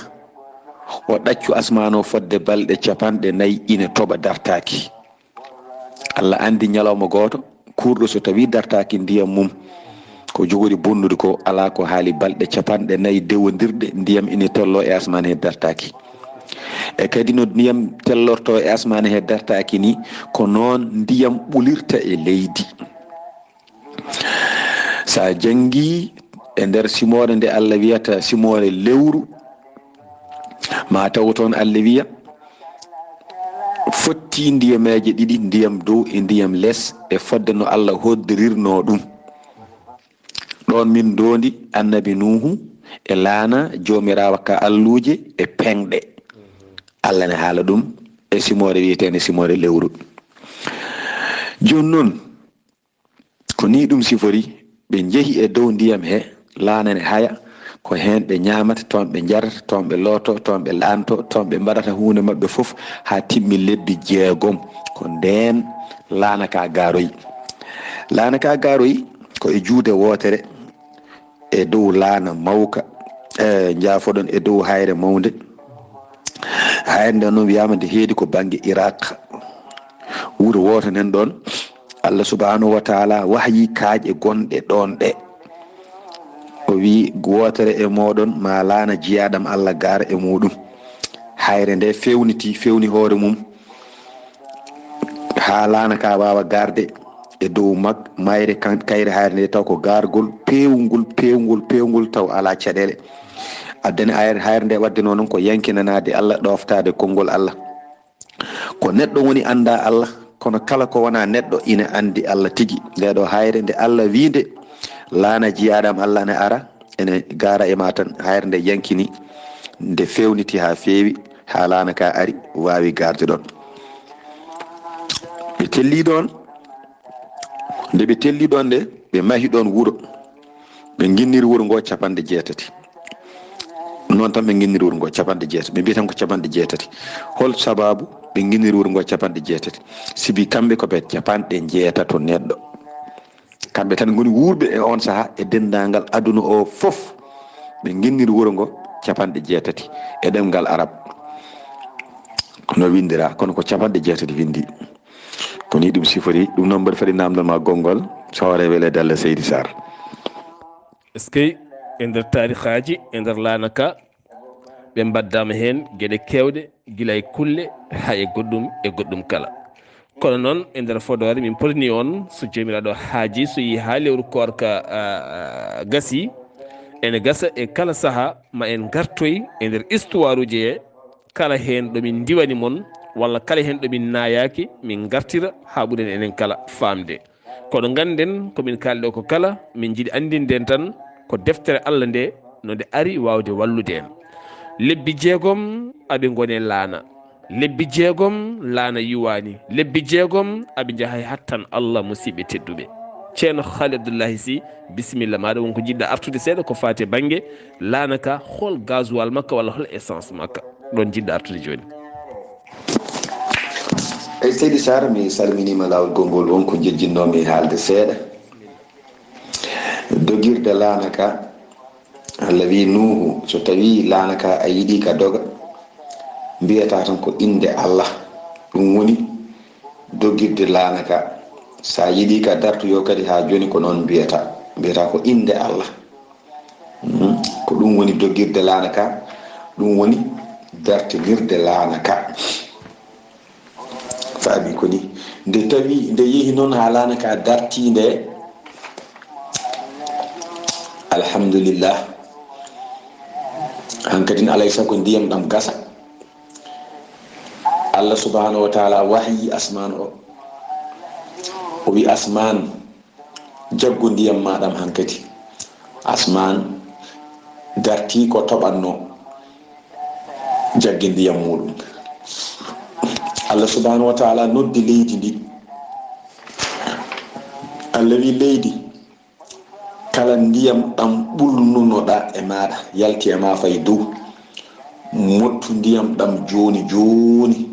o ɗaccu asmaan o fodde balɗe capanɗe nayi ine toɓa, dartaaki. Allah anndi ñalawma gooto, kuurɗo, so tawii dartaaki ndiyam mum, ko jogori bonnude ko, alaa ko haali balɗe capanɗe nayi dewondirɗe, ndiyam ine tolloo e asmaan he, dartaaki. E kadi no ndiyam tellorto e asmaane he dartaaki ni, ko noon ndiyam ɓulirta e leydi. So a janngii e nder simoore nde Allah wiyata simoore lewru, ma taw toon Allah wiya, fotti ndiyameeje ɗiɗi, ndiyam dow e ndiyam les, e fodde no Allah hoddirirnoo ɗum. Ɗoon min ndoondi Annabi Nuuhu e laana Joomiraawo ka alluuje e peŋɗe. Allah ne haala ɗum e simoore wiyeteende simoore lewru. Jooni noon, ko nii ɗum sifori, ɓe njehi e dow ndiyam he, laana ne haya, ko heen ɓe ñaamata, toon ɓe njarata, toon ɓe looto, toon ɓe laanto, toon ɓe mbaɗata huunde maɓɓe fof haa timmi lebbi jeegom. Ko ndeen laana ka gaaroyi. Laana ka gaaroyi ko e juude wootere e dow laana mawka, e njaafoɗon, e dow hayre mawnde. Hayre nden noon wiyaama nde heedi ko bannge Iraq. Wuro wooto nen ɗoon, Allah subhanahu wa taala wahyi kaaƴe gonɗe ɗoon ɗe. O wi, wootere e mooɗon ma laana jiyaaɗam Allah gaara e muuɗum. Hayre nde fewniti, fewni hoore mum. Haa laana ka waawa garde e dow mag, mayre kan, kayre hayre nde taw ko gargol, peewngol, peewngol, peewngol taw alaa caɗeele. Addani hayre, hayre nde waɗde noon ko yankinanaade Allah, ɗooftaade konngol Allah. Ko neɗɗo woni annda Allah, kono kala ko wona neɗɗo ina anndi Allah tigi. Nde ɗo hayre nde Allah wi nde, laana jiyaaɗam Allah ne ara, ene gaara e ma tan. Hayre nde yankini, nde fewniti haa feewi, haa laana ka ari, waawi garde ɗoon. Ɓe telli ɗoon, nde ɓe telli ɗoon nde, ɓe mahi ɗoon wuro. Ɓe nginniri wuro ngo capanɗe jeetati. Noon tan ɓe nginniri wuro ngo capanɗe jeetati. Ɓe mbiya tan ko capanɗe jeetati. Hol sababu ɓe nginniri wuro ngo capanɗe jeetati? Sibi kamɓe ko ɓe capanɗe njeetato neɗɗo. Kamɓe tan ngoni wuurɓe e oon sahaa e denndaangal aduna o fof. Ɓe nginniri wuro ngo capanɗe jeetati e ɗemngal Arab. No winndira, kono ko capanɗe jeetati winndi. Ko nii ɗum sifori, ɗum noon mbaɗi fadi namdal ma gonngol, so hoore weleede Allah Seydi Sarr. Eskey, e nder taarikaaji, e nder laana ka, ɓe mbaddaama heen geɗe keewɗe, gila e kulle, haa e goɗɗum, e goɗɗum kala. Kono noon, e nder fodoore, min potini on, so Joomiraaɗo haaji, so yii haa lewru koorka, a, a, gasi, ene gasa e kala sahaa, ma en ngartoy e nder istuwaaruuji he, kala heen ɗo min ndiwani mon, walla kala heen ɗo min naayaaki, min ngartira haa ɓuren enen kala faamde. Kono ngannden ko min kaali ɗo ko kala, min njiɗi anndinde en tan ko deftere Allah nde, no nde ari waawde wallude en. Lebbi jeegom aɓe ngone laana. Lebbi jeegom laana yuwaani. Lebbi jeegom aɓe njahay hattan Allah, musiɓɓe tedduɓe. Ceerno Haali Abdullahi Si, bisimilla maaɗa, won ko njiɗɗa artude seeɗa ko faati e bannge laana ka, hol gasoil makka walla hol essence makka? Ɗoon njiɗɗa artude jooni. Eyi, Seydi Sarr, mi salminiima laawol gonngol, won ko njejjinnoomi haalde seeɗa. Dogirde laana ka, Allah wii Nuuhu, so tawii laana ka a yiɗii ka doga, mbiyataa tan ko innde Allah. Ɗum woni dogirde laana ka. So a yiɗii ka dartoyoo kadi haa jooni ko noon mbiyataa. Mbiyataa ko innde Allah. Hmm, ko ɗum woni dogirde laana ka, ɗum woni dartinirde laana ka. Faami ko ni. Nde tawi, nde yehi noon haa laana ka dartii nde, alhamdulillah, hankadin alay sago ndiyam ɗam gasa. Allah subhanahu wa taala wahyi asmaan o. O wi asmaan, jaggu ndiyam ma ɗam hankadi. Asmaan dartii ko toɓannoo, jaggi ndiyam muuɗum. Allah subhanahu wa taala noddi leydi ndi. Allah wi leydi, kala ndiyam ɗam ɓulnunoɗa e maɗa, yalti e ma fay dow, mottu ndiyam ɗam jooni jooni.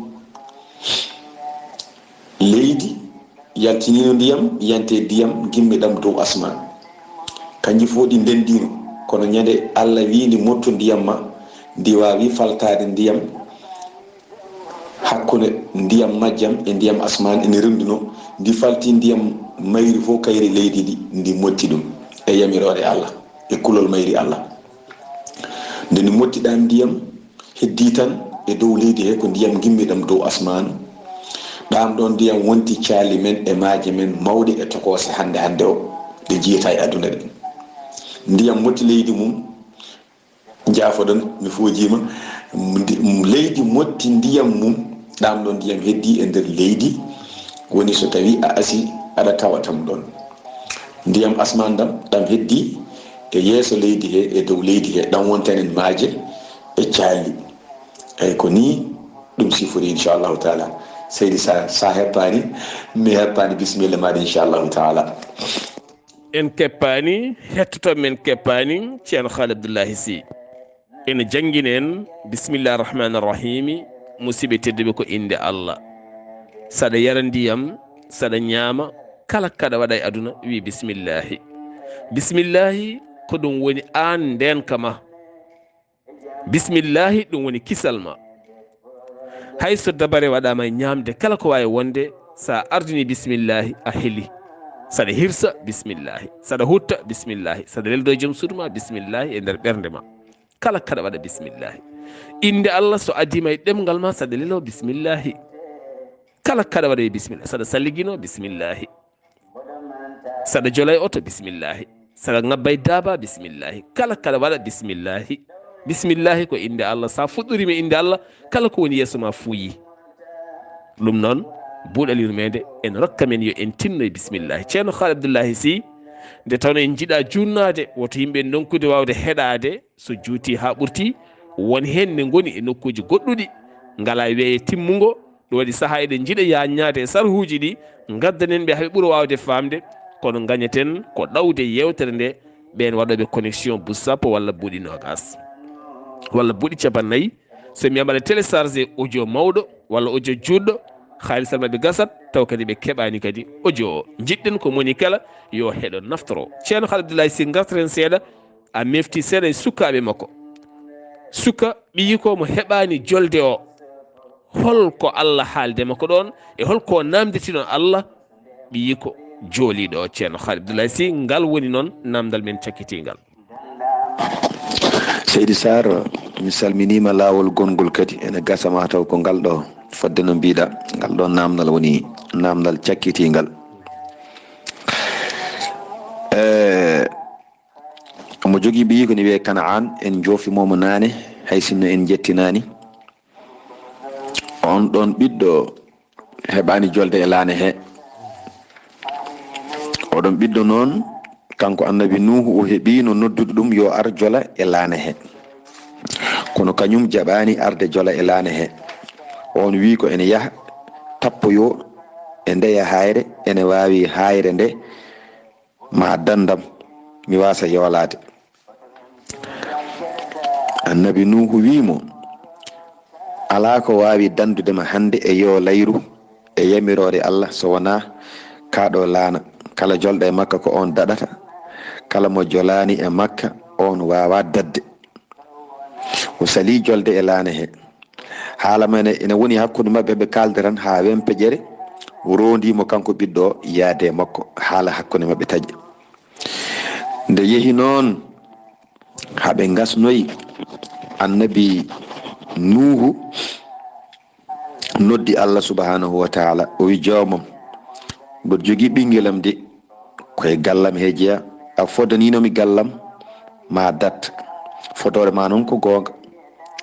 Leydi yaltinino ndiyam, yante ndiyam gimmi ɗam dow asman. Kanji fof ɗi ndendino, kono ñande Allah wi ndi mottu ndiyam ma, ndi wawi faltade ndiyam hakkunde ndiyam majjam e ndiyam asman ene renduno, ndi falti ndiyam mayri fof kayri leydi ndi, ndi motti ɗum e yamiroore Allah, e kulol mayri Allah. Nde ndi motti ɗan ndiyam, heddi tan e dow leydi he, ko ndiyam gimmiɗam dow asmaan. Ɗam ɗon ndiyam wonti caali men e maaje men mawɗe e tokoose hannde hannde o, ɗe njiyata e aduna ɗe. Ndiyam motti leydi mum, njaafoɗon, mi foojiima. Ndi-, leydi motti ndiyam mum, ɗam ɗon ndiyam heddi e nder leydi, woni so tawi a asi, aɗa tawa tam ɗon. Ndiyam asmaan ɗam, ɗam heddi e yeeso leydi he, e dow leydi he, ɗam wontanen maaje e caali. Eyi, ko ni ɗum sifori, inchallahu taala. Seydi Sarr, sa heppaani, mi heppaani, bisimilla maaɗa, inchallahu taala. En keppaani, hettoto men keppaani, Ceerno Haali Abdullahi Sy. Ene janngina en, bismillahi rahmani rahimi, musidɓe tedduɓe, ko innde Allah. Saɗa yara ndiyam, saɗa ñaama, kala kaɗa waɗa e aduna, wi bismillahi. Bismillahi, ko ɗum woni aan ndeenka ma. Bismillahi, ɗum woni kisal ma. Hay so dabare waɗaama e ñaamde, kala ko waawi wonde, sa ardini bismillahi, a heli. Saɗa hirsa, bismillahi. Saɗa hutta, bismillahi. Saɗa leldo e joom suudu ma, bismillahi, e nder ɓernde ma. Kala kaɗa waɗa bismillahi. Innde Allah so addiima e ɗemngal ma, saɗa lelo, bismillahi. Kala kaɗa waɗa e bismillahi. Saɗa salligino, bismillahi. Saɗa jola e oto, bismillahi. Saɗa ŋabba e daaba, bismillahi. Kala kaɗa waɗa, bismillahi. Bismillahi ko innde Allah. Sa fuɗɗoriima e innde Allah, kala ko woni yeeso ma fuuyi. Ɗum noon, buuɗal yurmeende, en rokka men yo en tinno e bismillahi. Ceerno Haali Abdullahi Sy, nde tawno en njiɗa juunnaade, woto yimɓe ndonkude waawde heɗaade, so juuti haa ɓurti, won heen ne ngoni e nokkuuji goɗɗuɗi, ngalaa weeyo timmungo, ɗum waɗi sahaa eɗen njiɗa yaajnaade e sarhuuji ɗi, ngaddanen ɓe haa ɓe ɓura waawde faamde, kono ngañaten ko ɗawde yeewtere nde ɓeen waɗooɓe connexion buuɗi sappo walla buuɗi noogaas walla buuɗi cappannayi. So mi mbaɗa téléchargé audio mawɗo walla audio juutɗo, haalisal maɓɓe gasat, taw kadi ɓe keɓaani kadi audio o. Njiɗɗen ko moni kala yo heɗo naftoro. Ceerno Haali Abdullahi Sy, ngartoren seeɗa, a mefti seeɗa e sukaaɓe makko. Suka ɓiyiiko mo heɓaani jolde o, hol ko Allah haalde makko ɗoon e hol ko naamnditino Allah ɓiyiiko jooliiɗo o, Ceerno Haali Abdullahi Sy? Ngal woni noon naamndal men cakkitiingal. Seydi Sarr, mi salminiima. Laawol gonngol kadi ene gasa ma taw ko ngal ɗo, fodde no mbiɗa, ngal ɗo naamndal woni naamndal cakkitiingal. E omo jogii ɓiyiiko ne wiyee Kanaan, en njoofiima mo naane, hay sinno en njettinaani. On ɗon ɓiɗɗo heɓaani jolde e laana he. Oɗon ɓiɗɗo noon, kanko annabi Nuuhu, o heɓiino noddude ɗum yo ar jola e laana he. Kono kañum jaɓaani arde jola e laana he. On wii ko ene yaha tappoyoo e ndeya haayre, ene waawi haayre nde ma dandam, mi waasa yoolaade. Annabi Nuuhu wii mo, alaa ko waawi danndude ma hannde e yoo layru e yamiroore Allah so wonaa kaa ɗoo laana. Kala jolɗo e makka ko oon daɗata, kala mo jolaani e makka oon waawaa daɗde. O salii jolde e laana he. Haala ma ene, ene woni hakkunde maɓɓe, ɓe kaaldiran haa wempeƴere roondii mo kanko ɓiɗɗo o yaade e makko, haala hakkunde maɓɓe taƴi. Nde yehi noon haa ɓe ngasnoyi, annabi Nuuhu noddi Allah subhanahu wa taala, o wi, joomam, mboɗo jogii ɓinngelam de, ko e gallam he jeya, a fodaniino mi gallam ma dat. Fodoore ma noon ko goonga,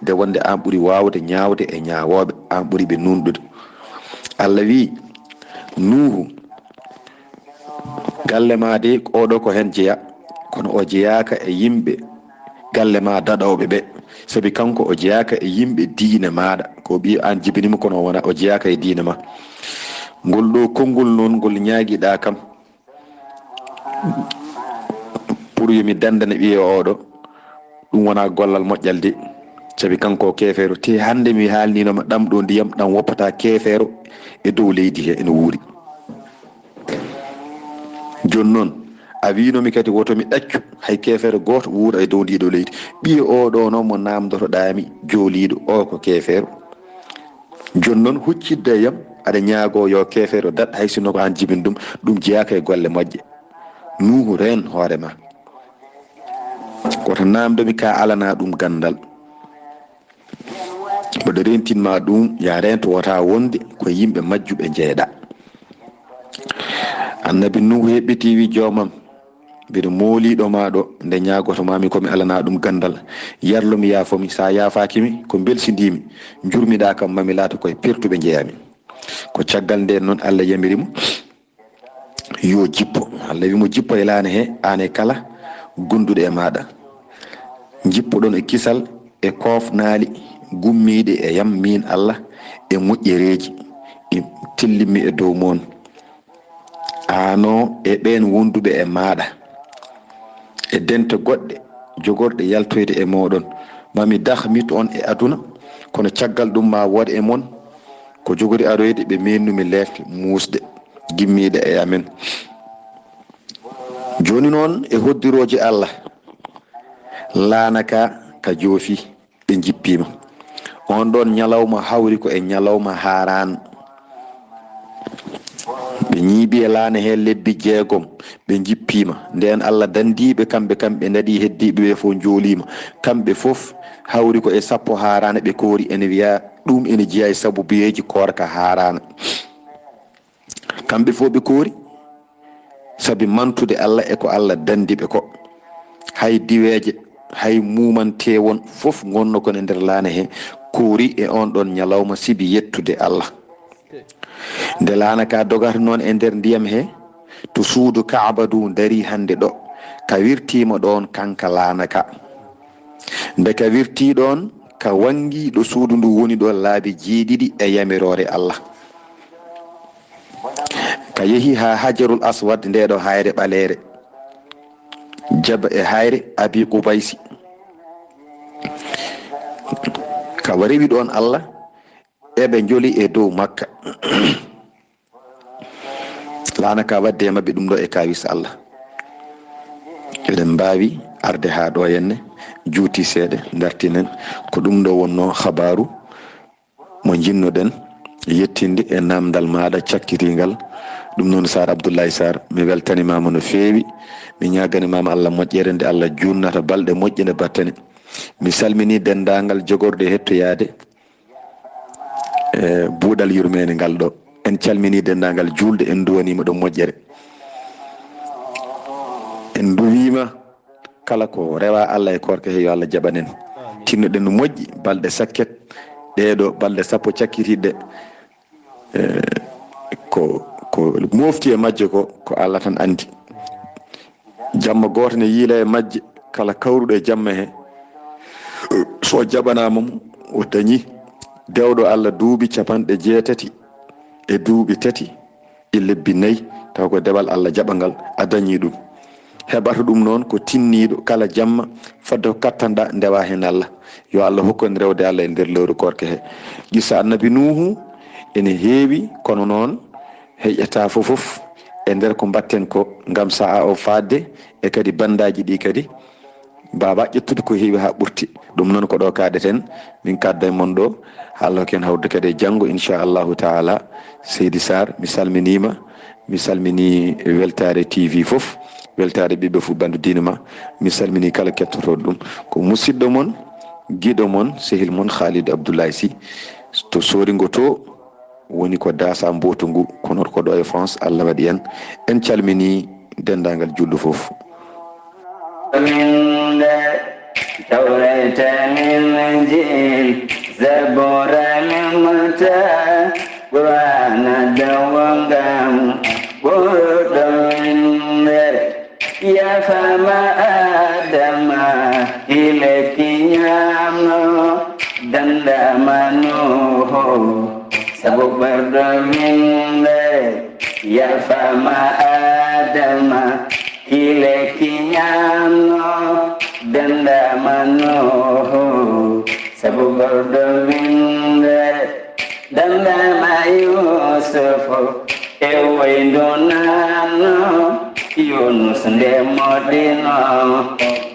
nde wonde aan ɓuri waawde ñaawde e ñaawooɓe, aan ɓuri ɓe nuunɗude. Allah wi, Nuuhu, galle ma de, oɗo ko heen jeya, kono o jeyaaka e yimɓe galle ma daɗooɓe ɓe, sabi kanko o jeyaaka e yimɓe diine maaɗa, ko ɓiy aan jibini mo, kono o wona, o jeyaaka e diine ma. Ngol ɗo konngol noon, ngol ñaagiɗa kam, pour yo mi danndane ɓiye oɗo, ɗum wona gollal moƴƴal de, sabi kanko o keefeero. Te hannde mi haalninoma ɗam ɗo ndiyam, ɗam woppata keefeero e dow leydi he ene wuuri. Jooni noon, a wiino mi kadi woto mi ɗaccu hay keefeero gooto wuura e dow ndiɗo leydi. Ɓiye oɗo noon mo naamndotoɗaa mi, jooliiɗo o ko keefeero. Jooni noon, huccidde e yam, aɗa ñaagoo yo keefeero daɗ, hay sinno ko aan jibini ɗum, ɗum jeyaaka e golle moƴƴe. Nuuhu, reen hoore ma. Woto naamndo mi ka alanaa ɗum ganndal. Mboɗo reentin ma ɗum, ya reento, wota wonde ko yimɓe majjuɓe njeyeɗa. Annabi Nuhu heɓɓiti, wi: Joomam, mbiɗo mooliɗo ma ɗo, nde ñaagoto mami ko mi alana ɗum gandal. Yarlo mi, yaafo mi, sa yaafaaki mi, ko mbelsindimi, njurmiɗa kam, mami laata koye pertuɓe njeeyami. Ko caggal nden noon Allah yamiri mo yo jippo. Allah wi mo: Jippo e laana he, aan e kala gonduɗo e maɗa. Jippoɗon e kisal, e koofnaali gummiiɗi e yam, min Allah, e moƴƴereeji ɗi tellimmi e dow mon, aano e ɓen wonduɓe e maɗa, e dente goɗɗe jogorɗe yaltoyde e moɗon. Mami dahmit on e aduna, kono caggal ɗum ma wood e mon ko jogori aroyde, ɓe mennumi leefde muusde, gimmiiɗe e amen. Jooni noon, e hoddirooje Allah, laana ka, ka joofi, ɓe njippiima. On ɗon ñalawma hawri ko e ñalawma haaraan. Ɓe ñiibi e laana he lebbi jeegom, ɓe njippiima. Nden Allah dandiiɓe kamɓe, kamɓe ndaɗi heddiiɓe ɓe fof njooliima. Kamɓe fof hawri ko e sappo haaraana ɓe koori, ene wiya ɗum ene jeyaa e sabubiyeeji koorka haaraana. Kamɓe fof ɓe koori, sabi mantude Allah e ko Allah dandi ɓe ko. Hay diweeje, hay muumantewon fof ngonno kon e nder laana he, koori e on ɗon ñalawma sibi yettude Allah. Nde laana ka dogata noon e nder ndiyam he, to suudu Kaaba du dari hannde ɗo, ka wirtiima ɗoon kanka laana ka. Nde ka wirtii ɗoon, ka wanngi ɗo suudu ndu woni ɗo laabi jeeɗiɗi e yamiroore Allah. Ka yehi haa Hajarul Aswad, nde ɗo hayre ɓaleere, jaba e hayre Abi Qubaysi. Ka rewi ɗoon Allah, eɓe njoli e dow Makka. Laana ka waɗde e maɓɓe ɗum ɗo e kawis Allah. Eɗen mbaawi arde haa ɗo henne, juuti seeɗa, dartinen. Ko ɗum ɗo wonnoo habaaru mo njiɗnoɗen yettinde e namdal maaɗa cakkitingal. Ɗum noon, Saar Abdullahi Saar, mi weltanimaama no feewi. Mi ñaagani maama Allah moƴƴere nde Allah juunnata balɗe moƴƴe nde battane. Mi salmini denndaangal jogorɗe hettoyaade e buuɗal yurmeende ngal ɗo. En calmini denndaangal juulde, en nduwaniima ɗum moƴƴere. En nduwiima kala ko rewa Allah e koorka he, yo Allah jaɓan en. Tinnoɗen no moƴƴi, balɗe sakket, ɗee ɗo balɗe sappo cakkitiiɗe, eh, ko, ko mofti e majje ko, ko Allah tan anndi. Jamma gooto ne yiila e majje, kala kawruɗo e jamma he, so jaɓanaama mo, o dañi dewɗo Allah duuɓi capanɗe jeetati e duuɓi tati e lebbi nayi, taw ko dewal Allah jaɓangal a dañi ɗum. Heɓata ɗum noon ko tinniiɗo kala jamma, fodde ko kattanɗa ndewa heen Allah. Yo Allah hokku en rewde Allah e nder lewru koorka he. Qissa Annabi Nuuhu ene heewi, kono noon heƴata fof fof e nder ko mbatten ko ngam sa'a o faadde, e kadi bandaaji ɗi kadi mbaawa ƴettude ko heewi haa ɓurti. Ɗum noon ko ɗo kaaɗeten, min kaadda e mon ɗo, haa Allah hokku en hawrude kadi e janngo, inchallahu taala. Seydi Sarr, mi salminiima, mi salmini Weltaare T V fof, Weltaare ɓiɓɓe fof, ɓanndu diine ma. Mi salmini kala kettotooɗo ɗum. Ko musidɗo mon, giɗo mon, sehil mon Khalid Abdoulaye Sy to Sooringo to, woni ko Daasa Mbootu ngu, kono ko ɗo e France, Allah waɗi en. En calmini denndaangal julɗo fof. Min nde Tawreeta, Linjiil, Zabuura, Limta, Qur'aana, dawangam ɓurɗo winndere. Yaafama Adama, ileki ñaamno, dandama Nuuhu, sabu ɓurɗo winndere. Yaafama Adama, ileki ñaamno, dandama Nuuhu, sabu ɓurɗo winndere. Dandama Yuusufu e wayndo nanno, Yunus nde moɗino,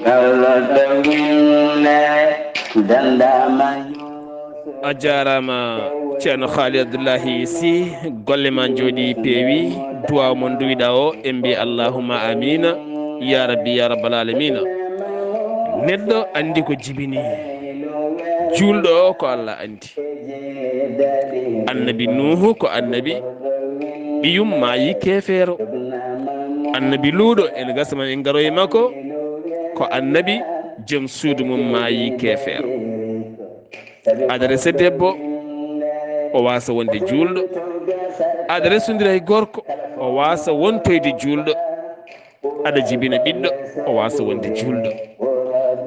ngalloto winndere. Dandama Yuusufu. A jaaraama, Ceerno Haali Abdullahi Sy, golle ma njooɗi, peewi, duwaaw mo nduwiɗa o, en mbi allahumma amiina, ya rabbi, ya rabbal aalamiina. Neɗɗo anndi ko jibini. Juulɗo o ko Allah anndi. Annabi Nuuhu ko annabi ɓiyum maayi keefeero. Annabi Luuɗo, ene gasa ma en ngaroy makko, ko annabi jom suudu mum maayi keefeero. Aɗa resa debbo, o waasa wonde juulɗo. Aɗa resondira e gorko, o waasa wontoyde juulɗo. Aɗa jibina ɓiɗɗo, o waasa wonde juulɗo.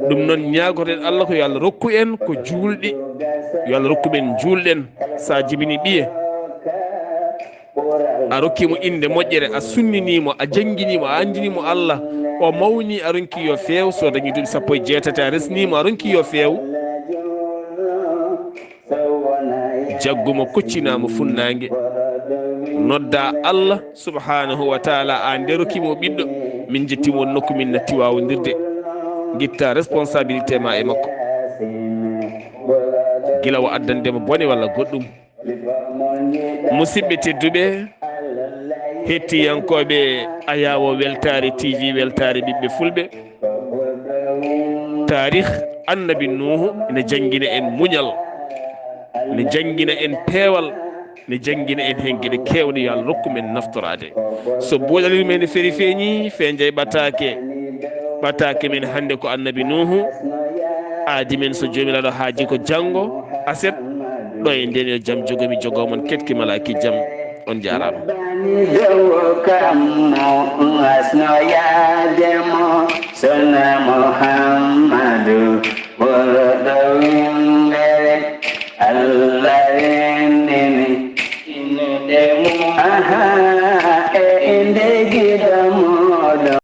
Ɗum noon, ñaagoten Allah ko yo Allah rokku en ko juulɗi, yo Allah rokku ɓen juulɗen. So a jibini ɓiye, a rokki mo innde moƴƴere, a sunnini mo, a janngini mo, a anndini mo Allah, o mawni, a ronki yo feew, so dañi duuɓi sappo e jeetati, a resni mo, a ronki yo feew. Jaggu mo, koccinaa mo funnaange, noddaa Allah subhanahu wa taala, a nderoki mo ɓiɗɗo, min jetti mo won nokku min natti waawondirde, ngitta responsabilité ma e makko, gila o addande mo bone walla goɗɗum. Musidɓe tedduɓe, hettiyankooɓe Ayaawo Weltaare T V, Weltaare Ɓiɓɓe Fulɓe, taarih Annabi Nuuhu ene janngina en muñal, ne janngina en peewal, ne janngina en heen geɗe keewɗe. Yo Allah rokku men naftoraade. So buuɗalirmi ene feri feeñi, feenjay ɓataake. Ɓataake men hannde ko Annabi Nuuhu. Aadi men, so Joomiraaɗo haaji, ko janngo aset. Ɗo e ndeen yo jam jogo mi, jogo mon, ketki malaaki jam. On njaaraama. Bani dow kammu asno yaade mo, sona Muhammadu.